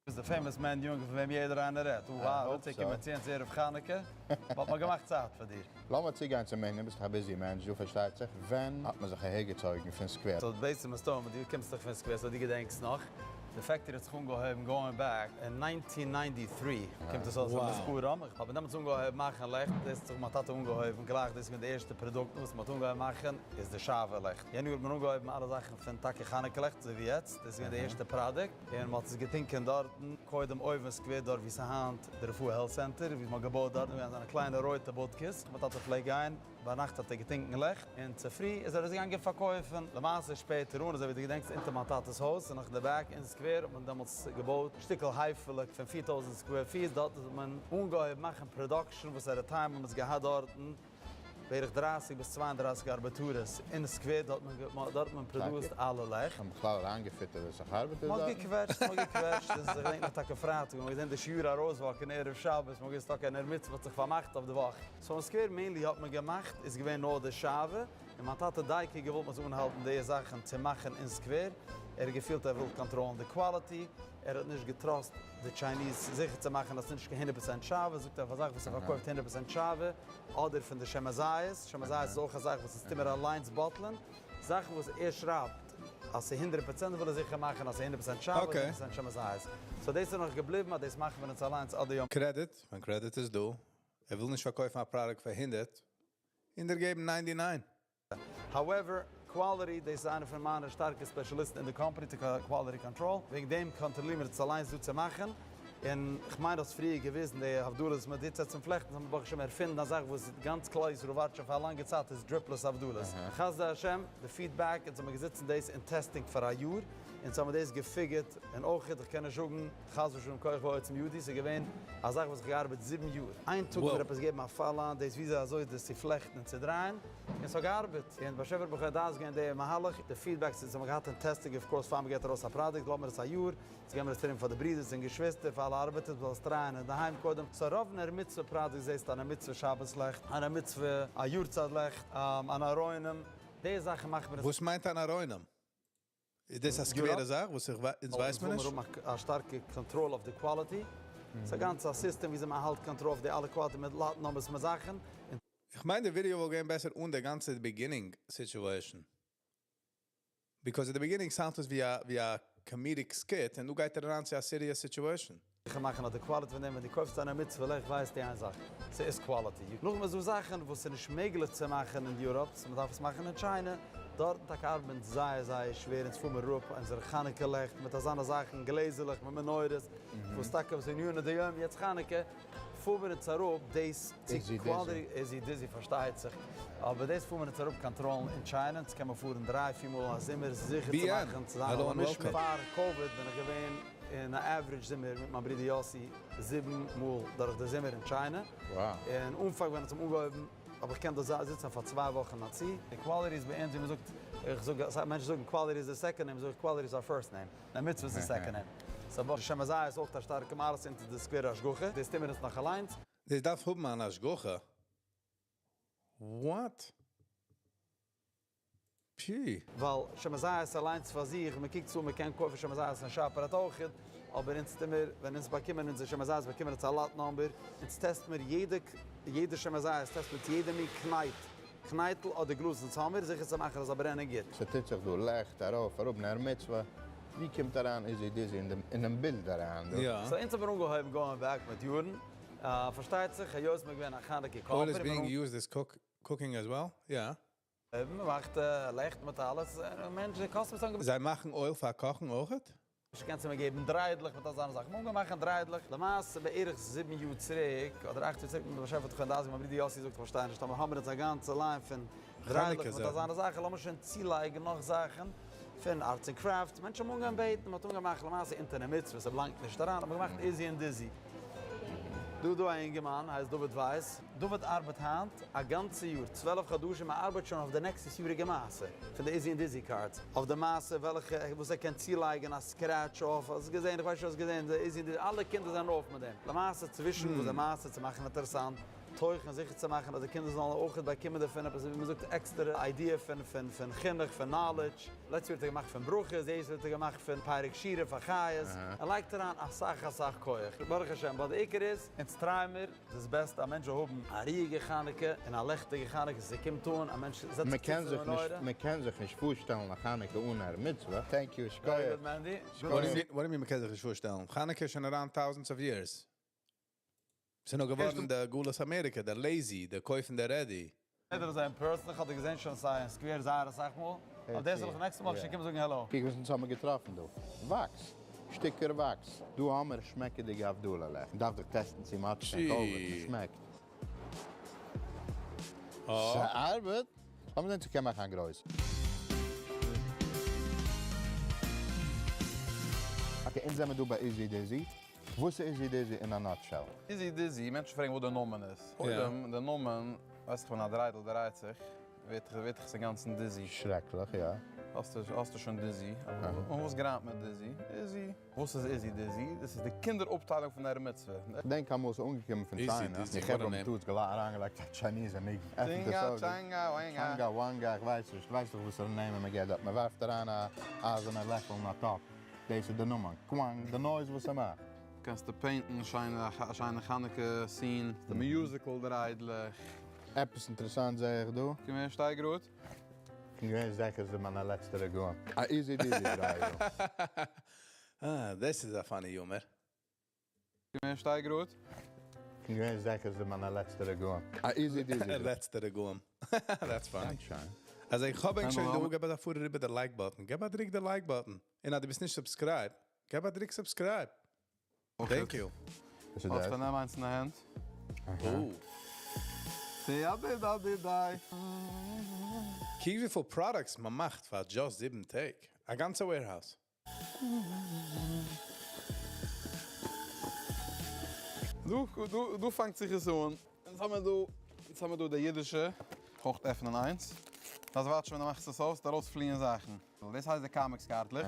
איז די famous Mandy יונג, פון וועם יעדער איינער רעדט. Wow, hope דאס so. קומט צו ערב חנוכה. וואס האט מען געמאכט צייט פאר דיר? לאמיר צוגיין צום ענין, ביסט א busy מענטש, דו פארשטייט זיך. ווען האט מען זיך אהערגעצויגן פון סקווער? So בעצם איז דא, דו קומסט דאך פון סקווער, so דו געדענקסט נאך. די factory האט זיך אנגעהויבן going back אין 1993. קומט עס אויס פון סקווער. איך האב דעמאלטס אנגעהויבן מאכן לעכט. דאס האט זיך מיין טאטע אנגעהויבן גלייך. דאס איז געווען די ערשטע פראדוקט וואס מ'האט אנגעהויבן מאכן, איז די שעוה לעכט. יענע יאר האט מען אנגעהויבן אלע זאכן פון טאקע חנוכה לעכט, אזוי ווי יעצט. דאס איז געווען די ערשטע product. און מ'האט עס געטונקען דארטן, קודם אויבן סקווער דארט ווי ס'איז היינט די רפואה health center, ווי מ'האט געבויט דארטן, ווי אזעלכע קליינע רויטע בודקעס. מיין טאטע פלעגט גיין, ביינאכט האט ער געטונקען לעכט, און צופרי איז ער ארויסגעגאנגען פארקויפן. למעשה שפעטער אן, אזוי ווי דו געדענקסט, אונטער מיין טאטע'ס הויז, און נאך אין די back אין סקווער, האט מען דעמאלטס געבויט א שטיקל הייפעלע פון 4000 square feet. דארט האט מען אנגעהויבן מאכן production, וואס at a time האט מען עס געהאט דארטן בערך 30 ביז 32 ארבעטארעס אין סקווער, דארט האט מען produced אלע לעכט. האבן בכלל אריינגעפיטערט, וואס איך ארבעט מ'האט דארט? געקוועטשט, מ'האט געקוועטשט, און איך געדענק נאך טאקע פרייטאג, מ'האט געזען די שיעור ארויסוואקן ערב שבת, מ'האט געזאגט טאקע נר מצוה האט זיך פארמאכט אויף די וואך. So אין סקווער mainly האט מען געמאכט, איז געווען נאר די שעוה, און מיין טאטע דייקא געוואלט מ'זאל אנהאלטן די זאכן צו מאכן אין סקווער. ער האט געפילט ער וויל קאנטראלן די quality, ער האט נישט געטראסט די Chinese זיכער צו מאכן אז ס'איז נישט קיין 100% שעוה, זאגט ער אויף א זאך וואס ער פארקויפט 100% שעוה, אדער פון די שמן זית, שמן זית איז אויך א זאך וואס איז טומער אליינס באטלען, זאכן וואס ער שרייבט אז ס'איז 100% וויל ער זיכער מאכן אז ס'איז 100% שעוה, 100% שמן זית. So דאס איז נאך געבליבן, אז דאס מאכן מיר אונז אליינס עד היום. Credit, ווען credit איז דא, ער וויל נישט פארקויפן א product פאר 100, און דיר געבן 99. However, quality, דאס איז איינער פון מיינע שטארקע ספעציאליסטן אין די company צו quality control. וועגן דעם קאנטראלירן מיר עס אליינס דא צו מאכן. און איך מיין, דאס פריער געוויזן, די הבדלות מיט די צום פלעכטן, האבן מיר ברוך השם ערפינדן א זאך וואס גאנץ כלל ישראל ווארט שוין פאר א לאנגע צייט, איז dripless הבדלות. חסדי השם, די feedback, אונז האבן געזיצן דאס אין testing פאר א יאר. אונז האמיר דאס געפיגערט, און אויך איך קען נישט זאגן חס ושלום כח ועוצם ידי, ס'איז געווען א זאך וואס איך געארבעט זיבן יאר, איין טאג מיר עפעס געבן א פאל איין דאס וויאזוי אזוי דאס צו פלעכטן און צו דרייען, און ס'האט געארבעט, און באשעפער ברוך הוא דאס געווען די מהלך, די feedbacks אונז האמיר געהאט אין testing of course פאר מ'געט ארויס א פראדוקט לאזט מיר עס א יאר, אונז געבן מיר עס ארום פאר די ברידערס און געשוויסטער, פאר אלע ארבעטערס מ'זאל עס טרייען אינדערהיים קודם, סא רוב נר מצוה products זעסטו א נר מצוה שבת לעכט, א נר מצוה א יארצייט לעכט, אן ארוינים, די זאכן מאכט מען עס. וואס מיינט אן ארוינים? איז דאס א סקווערע זאך וואס איך אונז ווייסט מען נישט? אונז וויל מיר האבן א שטארקע קאנטראל אויף די quality, ס'איז א גאנצע א סיסטעם וויאזוי מען האלט קאנטראל אויף די אלע quality מיט lot numbers מיט זאכן, און. איך מיין די ווידיאו וואלט געווען בעסער אן די גאנצע beginning situation. Because אין די beginning sound עס ווי א ווי א comedic skit און דא גייט ער אריין צו א serious situation. זיכער מאכן אז די quality פון דעם ווען דו קויפסט א נר מצוה לעכט ווייסטו איין זאך, ס'איז quality. נאכדעם איז דא זאכן וואס איז נישט מעגליך צו מאכן אין Europe, so מ'דארף עס מאכן אין China, דארטן טאקע ארבעט מען זייער זייער שווער, אונז פאר מיר אראפ אונזערע חנוכה לעכט מיט אזאנע זאכן, גלעזערלעך מיט מנורות, וואס טאקע וואס אין יונה דיום יעצט חנוכה, פאר מיר אונז אראפ דאס צו quality, איזי דיזי פארשטייט זיך, אבער דאס פאר מיר אונז אראפ קאנטראלן אין China, אונז קען מען פארן דריי פיר מאל א זומער זיכער צו מאכן צו זיין על המשמר, פאר COVID בין איך געווען אין א average זומער מיט מיין ברודער יאסי זיבן מאל דורך די זומער אין China, און אנפאנג ווען אונז האבן אנגעהויבן האב איך געקענט דארט זיצן פאר צוויי וואכן א צי, די quality איז ביי אונז ווי מען זאגט, איך זאג אסאך מענטשן זאגן quality איז די second name, זאג איך quality איז our first name. נר מצוה איז די second name. So ברוך השם אזא איז אויך א שטארקע מעלות אונטער די סקווערע השגחה, דאס טוהן מיר אונז נאך אליינס. דאס דארף האבן אן השגחה? What? פי. ווייל שמן זית אליינס פאר זיך, מען קוקט צו מען קען קויפן שמן זית אין שאפראט אויך, אבער אונז טוהן מיר, ווען אונז באקומען אונזער שמן זית באקומען אונז א lot number, אונז test מיר יעדע יעדע שמן זית test מיר צו יעדע מין קנייט, קנייטל אדער גלאז אונז האמיר, זיכער צו מאכן אז זאל ברענען גוט. ס'טוט זיך דא לעכט ארויף אראפ נר מצוה, ווי קומט אריין איזי דיזי אינעם בילד אריין דא? יא. So אונז האבן אנגעהויבן going back מיט יארן, פארשטייט זיך היות מ'איז געווען א חנוכה Oil is company, being used as cooking as well? יא. מ'מאכט לעכט מיט אלעס, און מענטשן customers האבן. זיי מאכן oil פאר קאכן אויכעט? נישט קענסטו מיר געבן דריידלעך מיט אזאנע זאכן, מ'האט געמאכט דריידלעך, למעשה בערך זיבן יאר צוריק, אדער אכט יאר צוריק, מיט באשעפער האט איך פון דאס מיין ברודער יאסי זאגט איך פארשטיי נישט, אבער האמיר אונז א גאנצע line פון דריידלעך מיט אזאנע זאכן, לאמיר שוין צולייגן נאך זאכן פון arts און crafts, מענטשן האבן אנגעהויבן בעטן, מ'האט אנגעהויבן מאכן למעשה אונטער נר מצוה, ס'בלאנגט נישט אריין, האט מען געמאכט איזי און דיזי. דא איז דא א אינגערמאן הייסט דוד ווייס, דוד ארבעט היינט א גאנצע יאר, 12 חדשים, ער ארבעט שוין אויף די נעקסטעס יאריגע מעשה פון די איזי און דיזי cards, אויף די מעשה וועלכע וואס ער קען צולייגען א scratch off, האסט געזען, איך ווייס נישט האסט געזען די איזי און דיזי, אלע קינדער זענען אויף מיט דעם, למעשה צווישן וואס די מעשה צו מאכן אינטערעסאנט, תוכן זיכער צו מאכן אז די קינדער זאלן אויכעט באקומען דערפון עפעס ווי מען זאגט עקסטערע idea פון פון פון חינוך פון knowledge, לעצט יאר האט ער געמאכט פון ברכות, דאס יאר האט ער געמאכט פון פרק שירה פאר חיות, ער לייגט אריין אסאך אסאך כח, ברוך השם, but די עיקר איז, אונז try ען מיר דאס בעסטע א מענטש זאל האבן א רואיגע חנוכה און א לעכטיגע חנוכה, ס'קומט אן א מענטש זעצט זיך צו צום מנורה. מען קען זיך נישט פארשטעלן א חנוכה אן נר מצוה, thank you, שכוח. Very good מענדי. What do you mean מ'קען זיך נישט פארשטעלן? חנוכה איז שוין אריין thousands of years. ס'איז נאר געווארן די גלות אמעריקע, די lazy, די קויפן די ready. יעדער איז אין person, איך האב דיר געזען שוין סיי אין סקווער זייער אסאך מאל, אויף דאס זאל איך next מאל שוין קומען זאגן העלא. קוק וואס אונז האמיר געטראפן דא. וואקס. שטיקער וואקס. דא האמיר שמעקעדיגע הבדלה. מ'דארף דאך test ן צו מ'האט נישט קיין COVID. מ'שמעקט. ס'ארבעט! לאמיר זען צו קען מאכן א גרויס. Okay, אונז זעמיר דא ביי איזי דיזי. וואס איז איזי דיזי in a nutshell? איזי דיזי, מענטשן פרעגן וואס די נאמען איז. קודם, די נאמען, ווייס איך ווען א דריידל דרייט זיך, ווערט ווערט איך עס אינגאנצן dizzy. שרעקליך, יא. האסטו האסטו שוין dizzy. און וואס גראמט מיט dizzy? איזי. וואס איז איזי דיזי? דאס איז די קינדער אפטיילונג פון נר מצוה. כ'דענק אמאל ס'איז אנגעקומען פון China, די חברה האבן בטעות אריינגעלייגט א טשייניזע ניגון. עפנט עס אויף, טשינגא, וואנגא. טשאנגא וואנגא, איך ווייס נישט, ווייסט דאך וואסערע נעמען מ'געט דארט, מ'ווארפט אריין א אייזערנע לעפל אין א טאפ. דאס איז די נאמען, קוואנג, די noise וואס ער מאכט. קענסטו paint ן שיינע א שיינע חנוכה scene, די musical דריידלעך. עפעס אינטערעסאנט זעה איך דא. קום הער, שטיי גראד. כ'בין געווען זעכער ס'איז מיינע לעצטע רגעים. א איזי דיזי דריידל. אה, דאס איז א funny humor. קום הער, שטיי גראד. כ'בין געווען זעכער ס'איז מיינע לעצטע רגעים. א איזי דיזי. לעצטע רגעים. That's funny. אז איך האב ענק שוין דא, געב א פאר איבער די like button. געב א דריק די like button. און אז דו ביסט נישט subscribe, געב א דריק subscribe. Thank you. וואס איז האסט דאס? פארנעם איינס אין די הענט. או. קוק וויפיל products מען מאכט פאר just זיבן טעג. א גאנצע warehouse. דא דא דא פאנגט זיך עס אן. אונז האמיר דא אונז האמיר דא די אידישע. אויך עפענען איינס. דארפסט וואטשן ווען דו מאכסט עס אויף, ס'וועט ארויספליען זאכן. דאס הייסט די קאמיקס קארטלעך.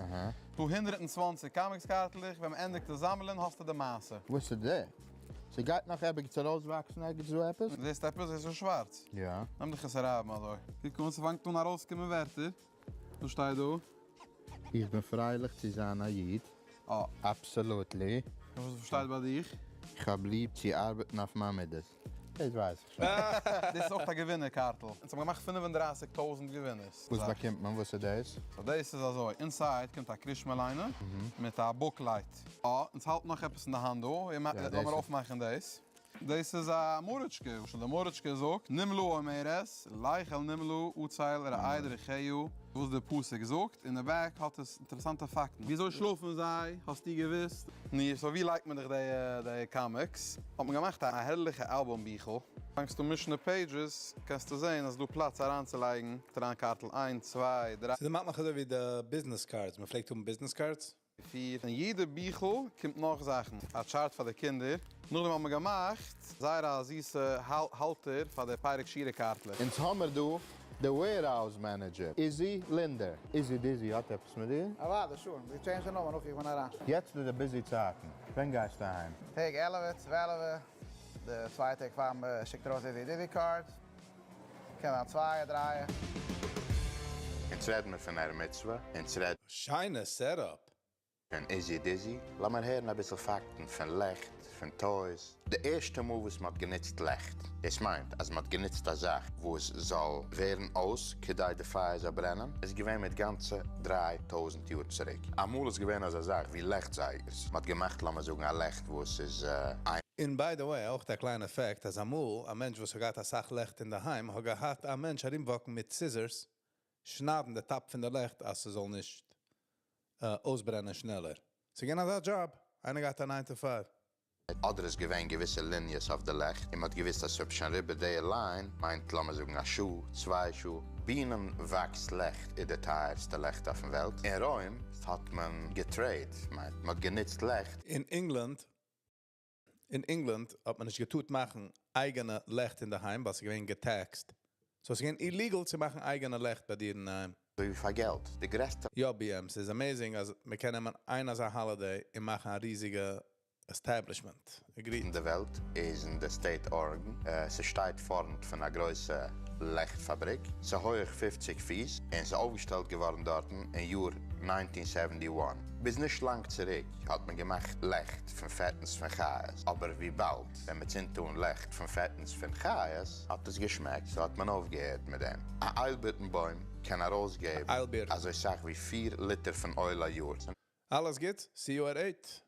דא 120 קאמיקס קארטלעך, ווען מ'ענדיגט עס זאמלען האסטו די מעשה. וואס איז דער? ס'גייט נאך ערגעץ ארויסוואקסן ערגעץ דא עפעס? זעסט עפעס? עס איז שווארץ. יא. נעם דיך עס רייבן אזוי. קוק אן, ס'פאנגט אן ארויסקומען ווערטער. וואס שטייט דא? איך בין פרייליך צו זיין א איד. אה. Absolutely. און וואס שטייט ביי דיך? איך האב ליב צו ארבעטן אויף מיין מידות. דאס ווייס איך שוין. דאס איז אויך א געווינער קארטל. אונז האבן געמאכט 35,000 געווינערס. וואס באקומט מען? וואס איז דאס? So דאס איז אזוי, inside קומט א קריאת שמע ליינער מיט א booklet. אה, אונז האלטן נאך עפעס אין די האנט דא. לאמיר אויפמאכן דאס. דאס איז א מוראשקע. וואס די מוראשקע זאגט, נמלה אומרת, לך אל נמלה, עצל, רעד ריחיה. וואס דער פסוק זאגט, אין די back האט עס אינטערעסאנטע פאקטן. וויאזוי שלאפן זיי? האסטו געוואוסט? נו, so ווי לייגט מען דאך די קאמיקס? האט מען געמאכט א הערליכע אלבום ביכל. פאנגסטו מישן די pages, קענסטו זען אז דא פלאץ אריינצולייגן, אריין קארטל 1, 2, 3. ס'איז דערמאנט מיך אזוי ווי די business cards, מען פלעגט האבן business cards. 4. אין יעדע ביכל קומט נאך זאכן. א chart פאר די קינדער. נאכדעם האבן מיר געמאכט זייער א זיסע האלטער פאר די פרק שירה קארטלעך. אונז האמיר דא די warehouse manager, איזי לינדער. איזי דיזי האט עפעס מיט דיר? אוודאי, שוין. זיי change ן נאמען, okay, איך בין אריין. יעצט איז די busy צייטן. ווען גייסטו אהיים? טעג 11, 12, די צוויי טעג פאר מען שיקט ארויס איזי דיזי cards. קען זיין צוויי, דריי. אונז רעדן מיר פון נר מצוה, אונז רעדן שיינע setup. פון איזי דיזי. לאמיר הערן אביסל פאקטן פון לעכט, פון toys. די ערשטע מאל וואס מ'האט גענוצט לעכט. דאס מיינט, אז מ'האט גענוצט א זאך, וואס זאל ווערן אויס, כדי די פייער זאל ברענען, איז געווען מיט גאנצע 3000 יאר צוריק. אמאל איז געווען אזא זאך ווי לעכטזייגערס. מ'האט געמאכט, לאמיר זאגן, א לעכט, וואס איז איין און by the way, אויך דער קליינער fact, אז אמאל, א מענטש וואס האט געהאט א סאך לעכט אין דער היים, האט געהאט א מענטש ארומוואקן מיט scissors, שניידן די top פון די לעכט, אז ס'זאל נישט אויסברענען שנעלער. ס'איז געווען אזא job. איינער געהאט א 9 to 5. אדער איז געווען געוויסע ליניעס אויף די לעכט, און מ'האט געוואוסט, אז ס'האט שוין אריבער די line, מיינט, לאמיר זאגן, א שעה, צוויי שעה. בינען וואקס לעכט איז די טייערסטע לעכט אויפן וועלט. אין רוים האט מען גע trade, מיינט, מ'האט גענוצט לעכט. אין England האט מען נישט געטארט מאכן אייגענע לעכט אין דער היים, ווייל ס'איז געווען גע taxed. So ס'איז געווען illegal צו מאכן אייגענע לעכט ביי דיר אין דער היים. ווי פאר געלט, די גרעסטע יא, BM, ס'איז amazing, אז מיר קענען נעמען איין אזא holiday און מאכן א ריזיגע establishment. Agreed. אין דער וועלט איז אין די state Oregon. ס'שטייט פארנט פון א גרויסע לעכטפאבריק. ס'איז הויך 50 פיס און ס'איז אויפגעשטעלט געווארן דארטן אין יאר 1971. ביז נישט לאנג צוריק האט מען געמאכט לעכט פון פעטנס פון חיות. אבער ווי באלד, ווען מען צינדט אן לעכט פון פעטנס פון חיות, האט עס געשמעקט, so האט מען אויפגעהערט מיט דעם. א איילבירטנבוים קען ארויסגעבן איילבירט. אזוי סאך ווי 4 ליטער פון oil א יאר. אלעס גוט? See you at 8.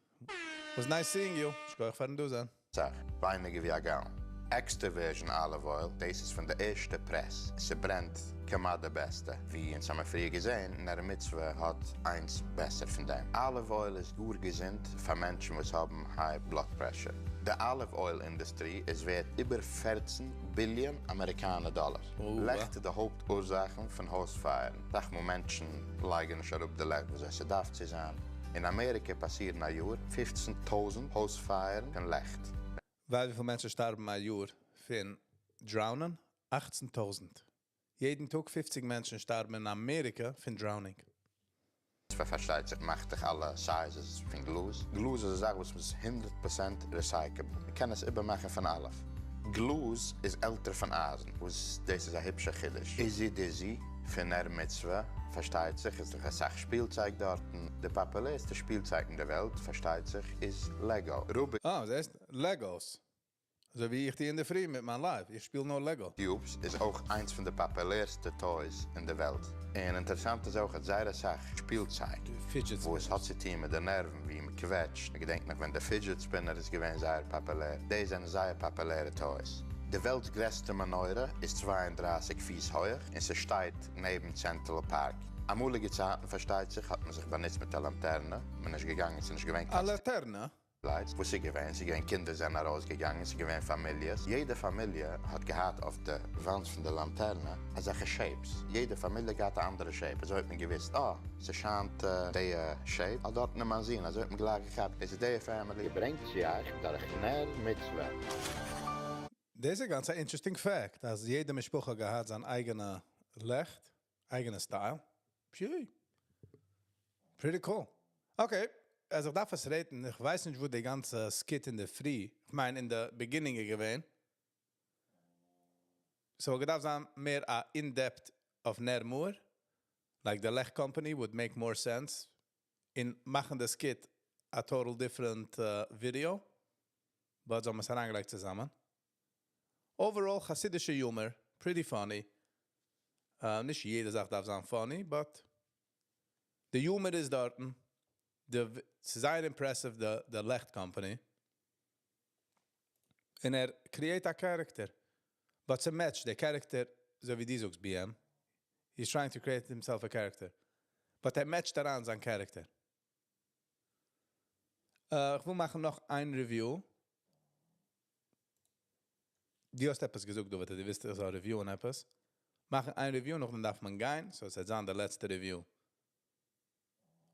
Was nice seeing you. שכוח פארן דא זיין. סאך, ווייניגער ווי א gallon. Extra virgin olive oil, דאס איז פון די ערשטע press. ס'ברענט כמעט די בעסטע. ווי אונז האבן פריער געזען, נר מצוה האט איינס בעסער פון דעם. Olive oil איז גאר געזונט פאר מענטשן וואס האבן high blood pressure. די olive oil industry איז ווערט איבער 14 ביליאן אמעריקאנער דאלאר. לעכט איז די הויפט אורזאכן פון הויז פייערן. סאך מאל מענטשן לייגן נישט אראפ די לעכט, וואס עס דארף צו זיין. אין אמעריקע פאסירן א יאר 15,000 הויז פייערן פון לעכט. ווייל וויפיל מענטשן שטארבן א יאר פון drowning? 18,000. יעדן טאג 50 מענטשן שטארבן אין אמעריקע פון drowning. פארשטייט זיך, מאכט דאך אלע sizes פון גלאז. גלאז איז א זאך וואס איז 100% recyclable. מען קען עס איבערמאכן פון אלף. גלאז איז עלטער פון אייזן, וואס דאס איז א היפשער חידוש. איזי דיזי פון נר מצוה, פארשטייט זיך, איז דאך א סאך שפילצייג דארטן. די פאפולערסטע שפילצייג אין דער וועלט, פארשטייט זיך, איז Lego. Rubik אה, דאס הייסט Legos. אזוי ווי איך טו אין דער פרי מיט מיין live. איך שפיל נאר Lego. Cubes איז אויך איינס פון די פאפולערסטע toys אין דער וועלט. און אינטערעסאנט איז אויך, אז זייער א סאך שפילצייג, Fidget וואס האט צו טון מיט די נערוון, ווי מען קוועטשט. איך געדענק נאך ווען דער fidget spinner איז געווען זייער פאפולער. די זענען זייער פאפולערע toys. די וועלט'ס גרעסטע מנורה איז 32 פיס הויך און ס'שטייט נעבן Central Park. אמאליגע צייטן, פארשטייט זיך, האט מען זיך באנוצט מיט א לאמטערנע. מען איז געגאנגען, ס'איז נישט געווען א לאטערנע? Lights, וואס איז געווען? ס'איז געווען קינדער זענען ארויסגעגאנגען, ס'איז געווען פאמיליעס, יעדע פאמיליע האט געהאט אויף די וואנט פון די לאמטערנע אזעלכע shapes, יעדע פאמיליע געהאט א אנדערע shape, אזוי האט מען געוויסט, אה, ס'שיינט די shape, אה דארטן איז מיין זון, אזוי האט מען גלייך געכאפט, דאס איז די family. געברענגט צו אייך דורך נר מצוה. דאס איז גאנץ א interesting fact אז יעדע משפחה האט געהאט זיין אייגענע לעכט, אייגענע style. פשי. Pretty cool. Okay, אז איך דארף עס rate ן, איך ווייס נישט וואס די גאנצע skit אין די פרי, איך מיין אין די beginning איז געווען. ס'וואלט געדארפט זיין מער א in-depth אויף נר מאור, like די לעכט company would make more sense, און מאכן די skit א total different video, but זיי האבן עס אריינגעלייגט צוזאמען. Overall חסידישע humor, pretty funny. נישט יעדע זאך דארף זיין funny, but די humor איז דארטן. די ס'איז זייער impressive די די לעכט קאמפאני. און ער create א character. But ס' match ט די character אזוי ווי דו זאגסט BM. He's trying to create himself a character. But ער match ט אריין זיין character. איך וויל מאכן נאך איין review. דו האסט עפעס געזאגט דא, דו ווילסט איך זאל review ען עפעס. מאכן איין review, נאכדעם דארף מען גיין, so עס וועט זיין די לעצטע review.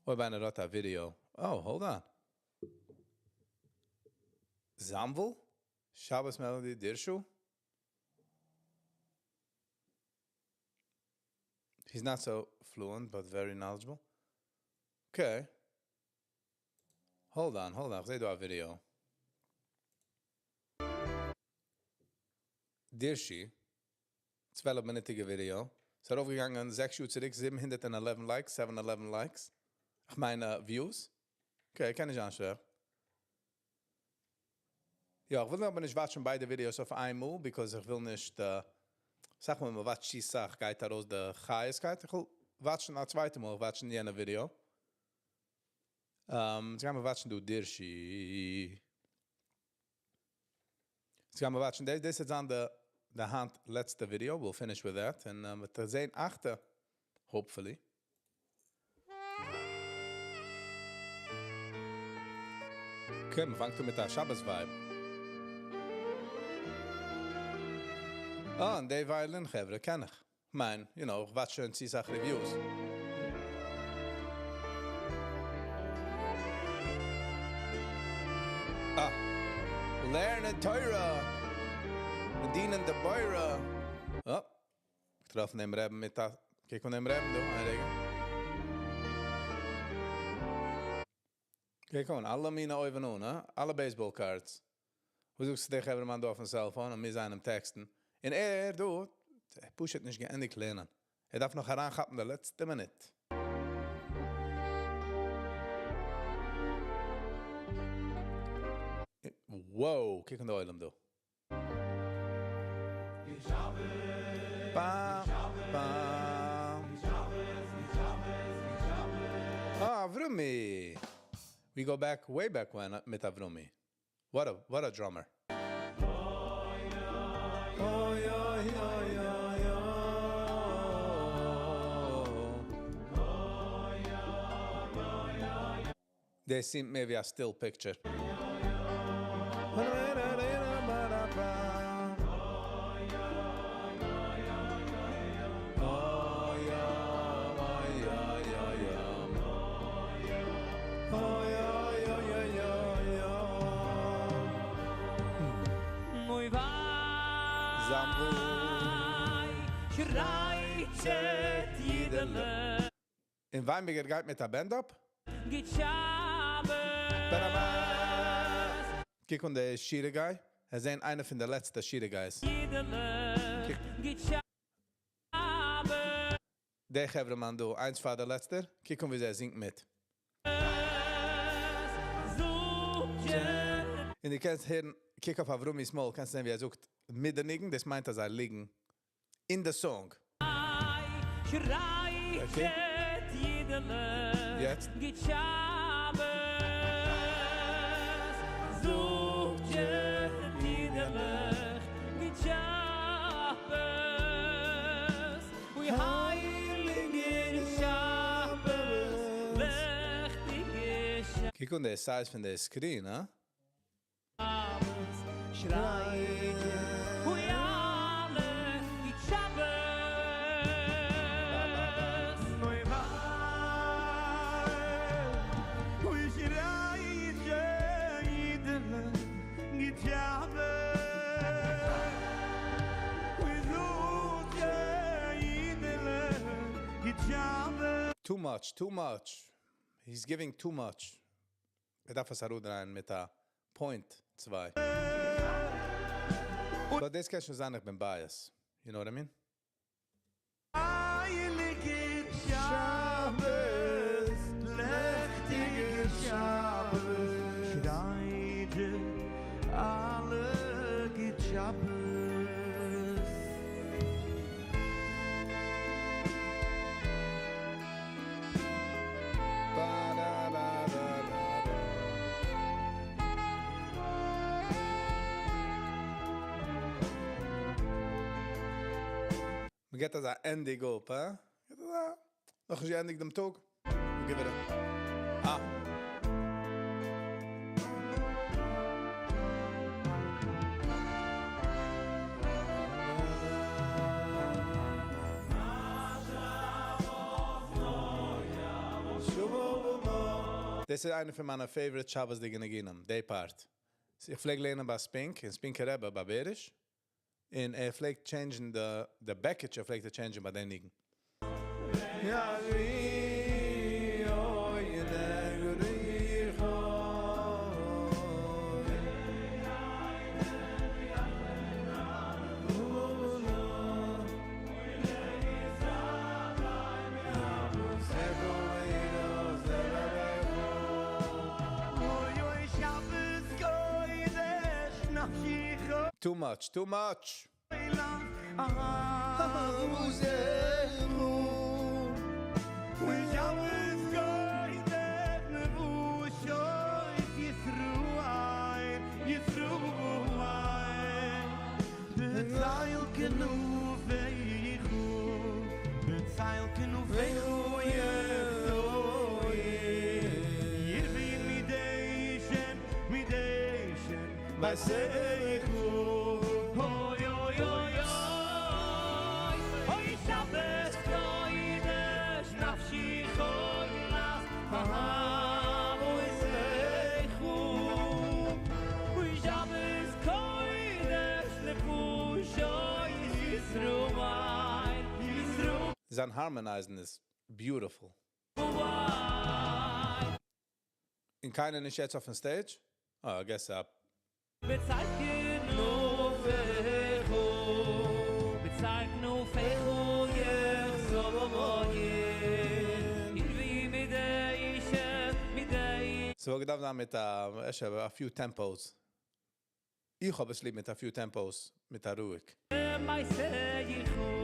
אויב איינער האט א video. Oh, hold on. זאנוויל? שבת Melody דירשו? He's not so fluent, but very knowledgeable. Okay. Hold on, hold on. איך זע דא א video. דירשי, 12 מינוטיגע video. ס'איז ארויפגעגאנגען 6 שעה צוריק, 711 likes, 711 likes. איך מיין views. Okay, קען נישט אנשטעלן. יא, איך וויל אבער נישט watch ן ביידע videos אויף איינמאל, because איך וויל נישט, זאג מאל, מען watch ט די זאך, גייט ארויס די חיות, איך וויל watch ן א צווייטע מאל, watch ן יענע video. יעצט גייען מיר watch ן דא דירשי. יעצט גייען מיר watch ן, דאס וועט זיין די היינט לעצטע video, we'll finish with that, און מ'וועט זען אכטע, hopefully. Okay, מען פאנגט אן מיט א שבת vibe. אה, און די violin חברה קען איך. מיין, you know, איך watch שוין צו סאך reviews. אה, לערנען תורה, דינען די בורא. אה, געטראפן דעם רעבן מיט א, קוק אן דעם רעבן דא, איין רגע. קוק אן, אלע מיני אויבן אן, הא? אלע baseball cards. וואס זאגסטו דער חברה'מאן דא אויפן cellphone און מיר זענען text ן? און ער דא, ער פשוט נישט געענדיגט לערנען. ער דארף נאך אריינכאפן די לעצטע מינוט. Wow, קוק אן די עולם דא. באם, באם. אה, אברומי. We go back way back when מיט אברומי. What a drummer. Oy, oy, oy, oy, oy. They seem maybe a still picture. Zambu. שרייט יידעלע. אין וויינבערגער גייט מיט א band אפ? גוט שבת. קוק אן די שירה guy. ער איז איינער פון די לעצטע שירה guys. יידעלע. גוט שבת. דער חברה'מאן דא, איינס פאר דער לעצטער. קוק אן ווי ער זינגט מיט. און דו קענסט הערן, קוק אויף אברומי מויל, קענסט זען ווי ער זאגט מיט די ניגון, דאס מיינט אז זיי ליגן in the song. Okay. יעצט. גוט שבת. זאגט יידעלע. גוט שבת. ווי הייליגער שבת. לעכטיגע קוק אן די size פון די screen, הא? Too much, too much. He's giving too much. ער דארף עס אראפדרייען מיט א point צוויי. But דאס קען שוין זיין איך בין biased. You know what I mean? הייליגער שבת, ליכטיגער שבת, שרייט אלע גוט שבת. מען געט אזא ענדיג אפ, הא? געט אזא, נאך נישט געענדיגט דעם טאג, give it a, אה. דאס איז איינע פון מיינע favorite שבת'דיגע ניגונים, די part. איך פלעג לערנען ביי ספינקא, אין ספינקא רבי ביי בעריש, און ער פלעגט change ן די בעקיטשע פלעגט ער change ן ביי די ניגון. Too much, too much. זיין harmonizing איז beautiful. און קיינער נישט יעצט אויפן stage? Oh, I guess בצל כנופך, בצל כנופך יחזור ירבי מדי שם מדי So געדארפט זיין מיט א אפשר a few tempos. איך האב עס ליב מיט a few tempos, מיט א רואיג. מעשה יחו.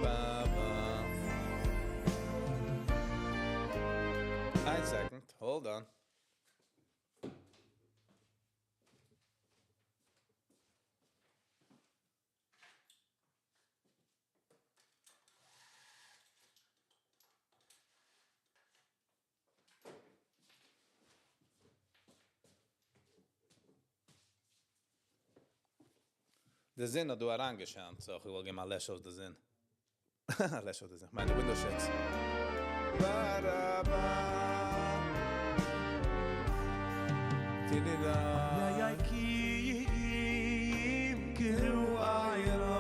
Ba, ba. One second, hold on. די זון האט דא אריינגעשיינט, so איך וויל געבן א לעש אויס די זון. לעש אויס די זון. מיינע window shades. Ba, da, ba. Ti-di-da. Ja, ja, kim keru aylo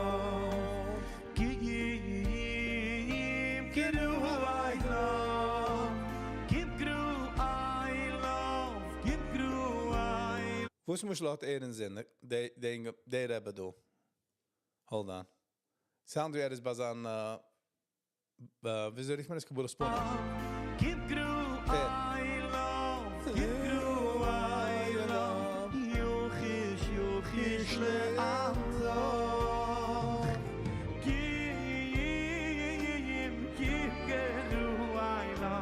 kim keru aylo kim kru aylo kim kru aylo וואס מוז לאט ער אין זין, די די די רבי דא. Hold on. Sound ווי ער איז ביי זיין וויאזוי רופט מען עס קבלת פנים? kim kru aylo kim kru aylo יוכיש יוכיש לאמתו kim kim keru aylo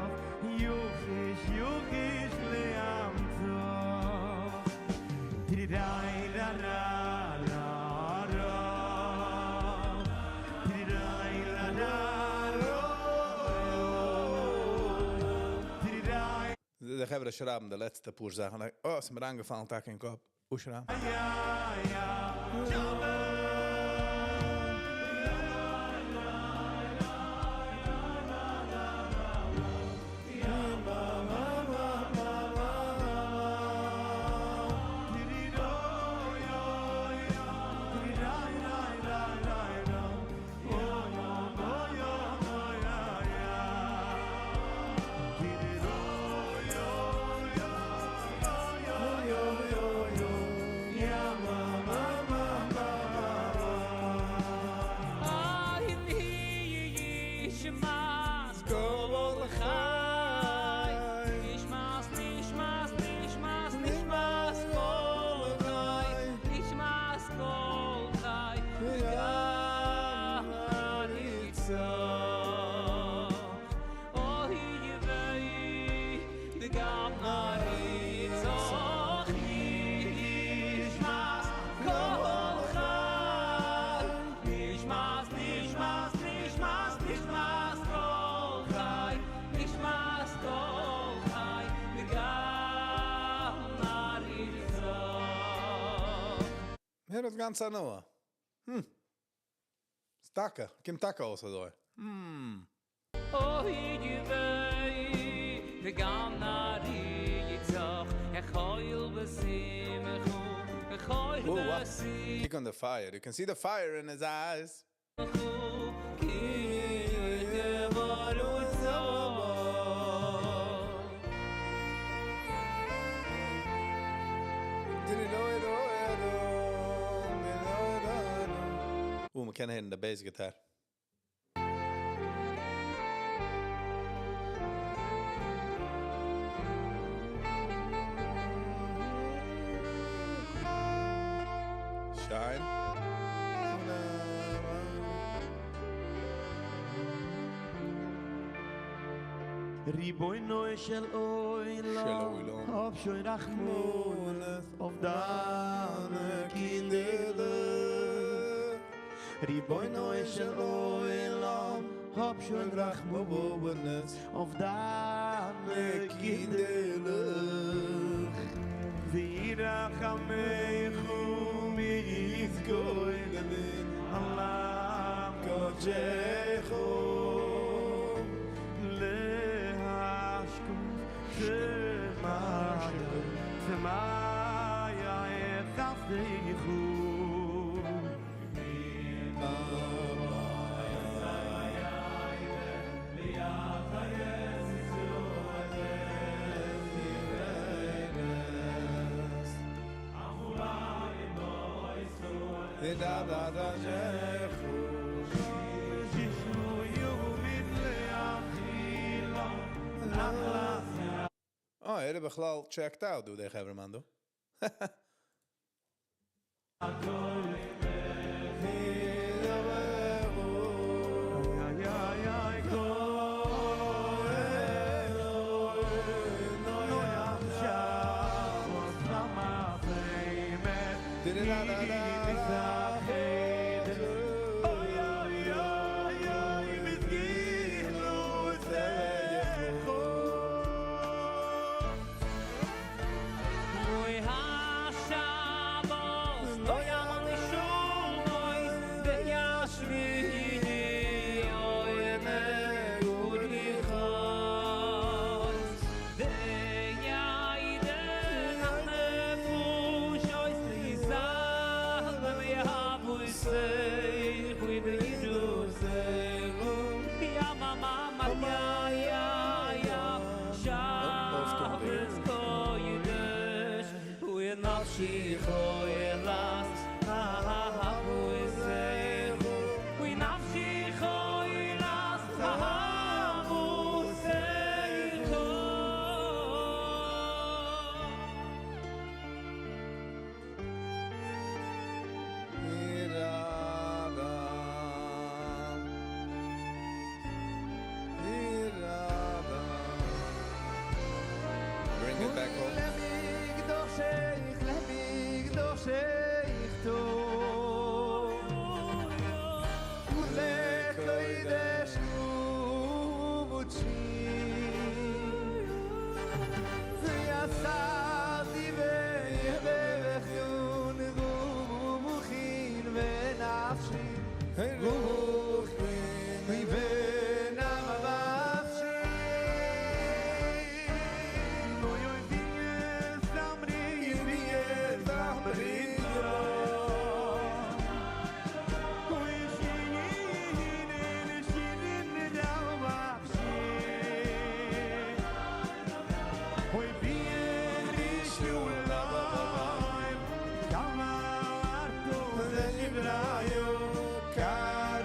יוכיש יוכיש לאמתו Tri-rai, ra, ra, ra, ra. Tri-rai, ra, ra, ro. Tri-rai, די חברה שרייבן די לעצטע פאר זאכן. Like, oh, ס'איז מיר איינגעפאלן, טאקע אין קאפ. אויסשרייבן. ja, ja. אוי וויי וגם נריצוך נשמס כל חי נשמס נשמס נשמס נשמס כל חי נשמס כל חי וגם נריצוך. הער דאס גאנצע הנאה. ס'טאקע, קומט טאקע אויס אזוי. אוי וויי וגם נריצוך החויל בשמחו החויל Oh, wow. בשמחו. Click on the fire. You can see the fire in his eyes. כי יגברו. Oh, מ'קען הערן the bass guitar. שיין. רבונו של עולם, האב שוין רחמנות אויף דיינע קינדערלעך. רבונו של עולם, האב שוין רחמנות אויף דיינע קינדערלעך. וירחמך ויזכור על עם קודשך להשקוף צמאיה חסדך. Da da da Oh, ער איז בכלל checked out, דו, דער חברהמאן, דו. אוי השבת לא יאמן שום וישבי אוי נגורי חוץ ויעידן הנפוש אוי סליסה ויהבו יסייך ויבידו סייכו יא ממה יא יא יא שבת קוידש ונפשי חוילס אהבו יסייכו ונפשי חוילס אהבו יסייכו. Bring it back home. למקדושך טוב ולקודש קודשי ויסעתי ויברכון רוחין ונפשי רוחין ונפשי אוי אוי ווי זמרי ווי זמרי אוי ביי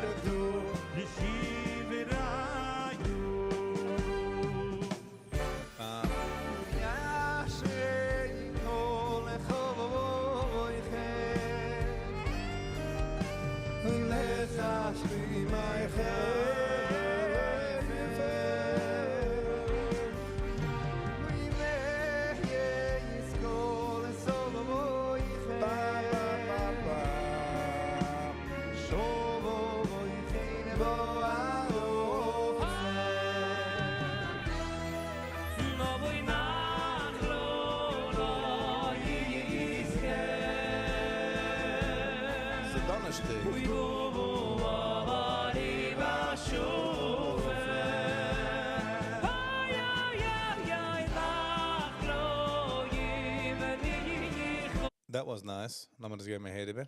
That was nice. לאמיר דאס געבן א הער איבער.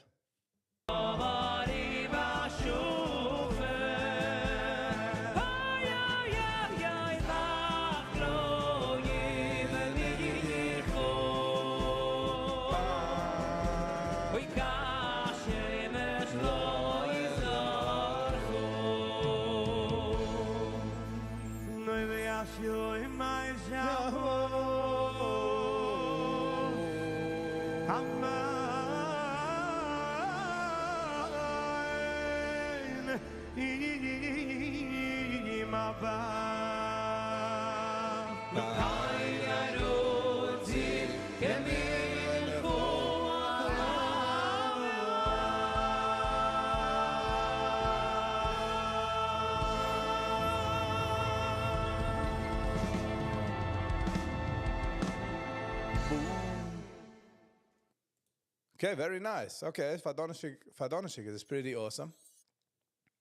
Okay, very nice. Okay, פאר דאנערשטאג, פאר דאנערשטאג איז עס pretty awesome.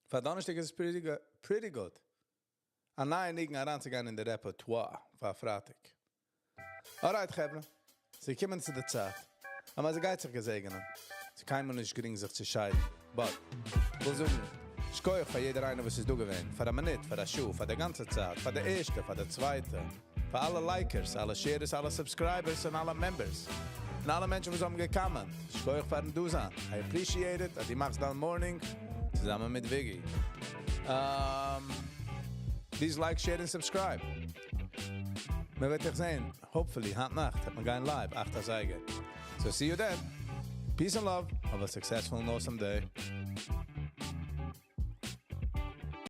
פאר דאנערשטאג איז עס pretty good, pretty good. א נייע ניגון אריינצוגיין אין די repertoire פאר פרייטאג. Alright חברה, ס'איז געקומען צו די צייט. אז מען גייט זיך געזעגענען. ס'איז קיינמאל נישט גרינג זיך צו שיידן. But, כ'וויל זאגן, שכוח פאר יעדער איינער וואס איז דא געווען, פאר א מינוט, פאר א שעה, פאר די גאנצע צייט, פאר די ערשטע, פאר די צווייטע, פאר אלע לייקערס, אלע שעירערס, אלע סובסקרייבערס און אלע מעמבערס. און אלע מענטשן וואס האבן געקאמענט. שכוח פארן דא זיין. I appreciate it אז דו מאכסט דיין morning צוזאמען מיט וויגי. Please like, share and subscribe. מען וועט זיך זען, hopefully, היינט נאכט, וועט מען גיין live, 8 אזייגער. So see you then. Peace and love. Have a successful and awesome day.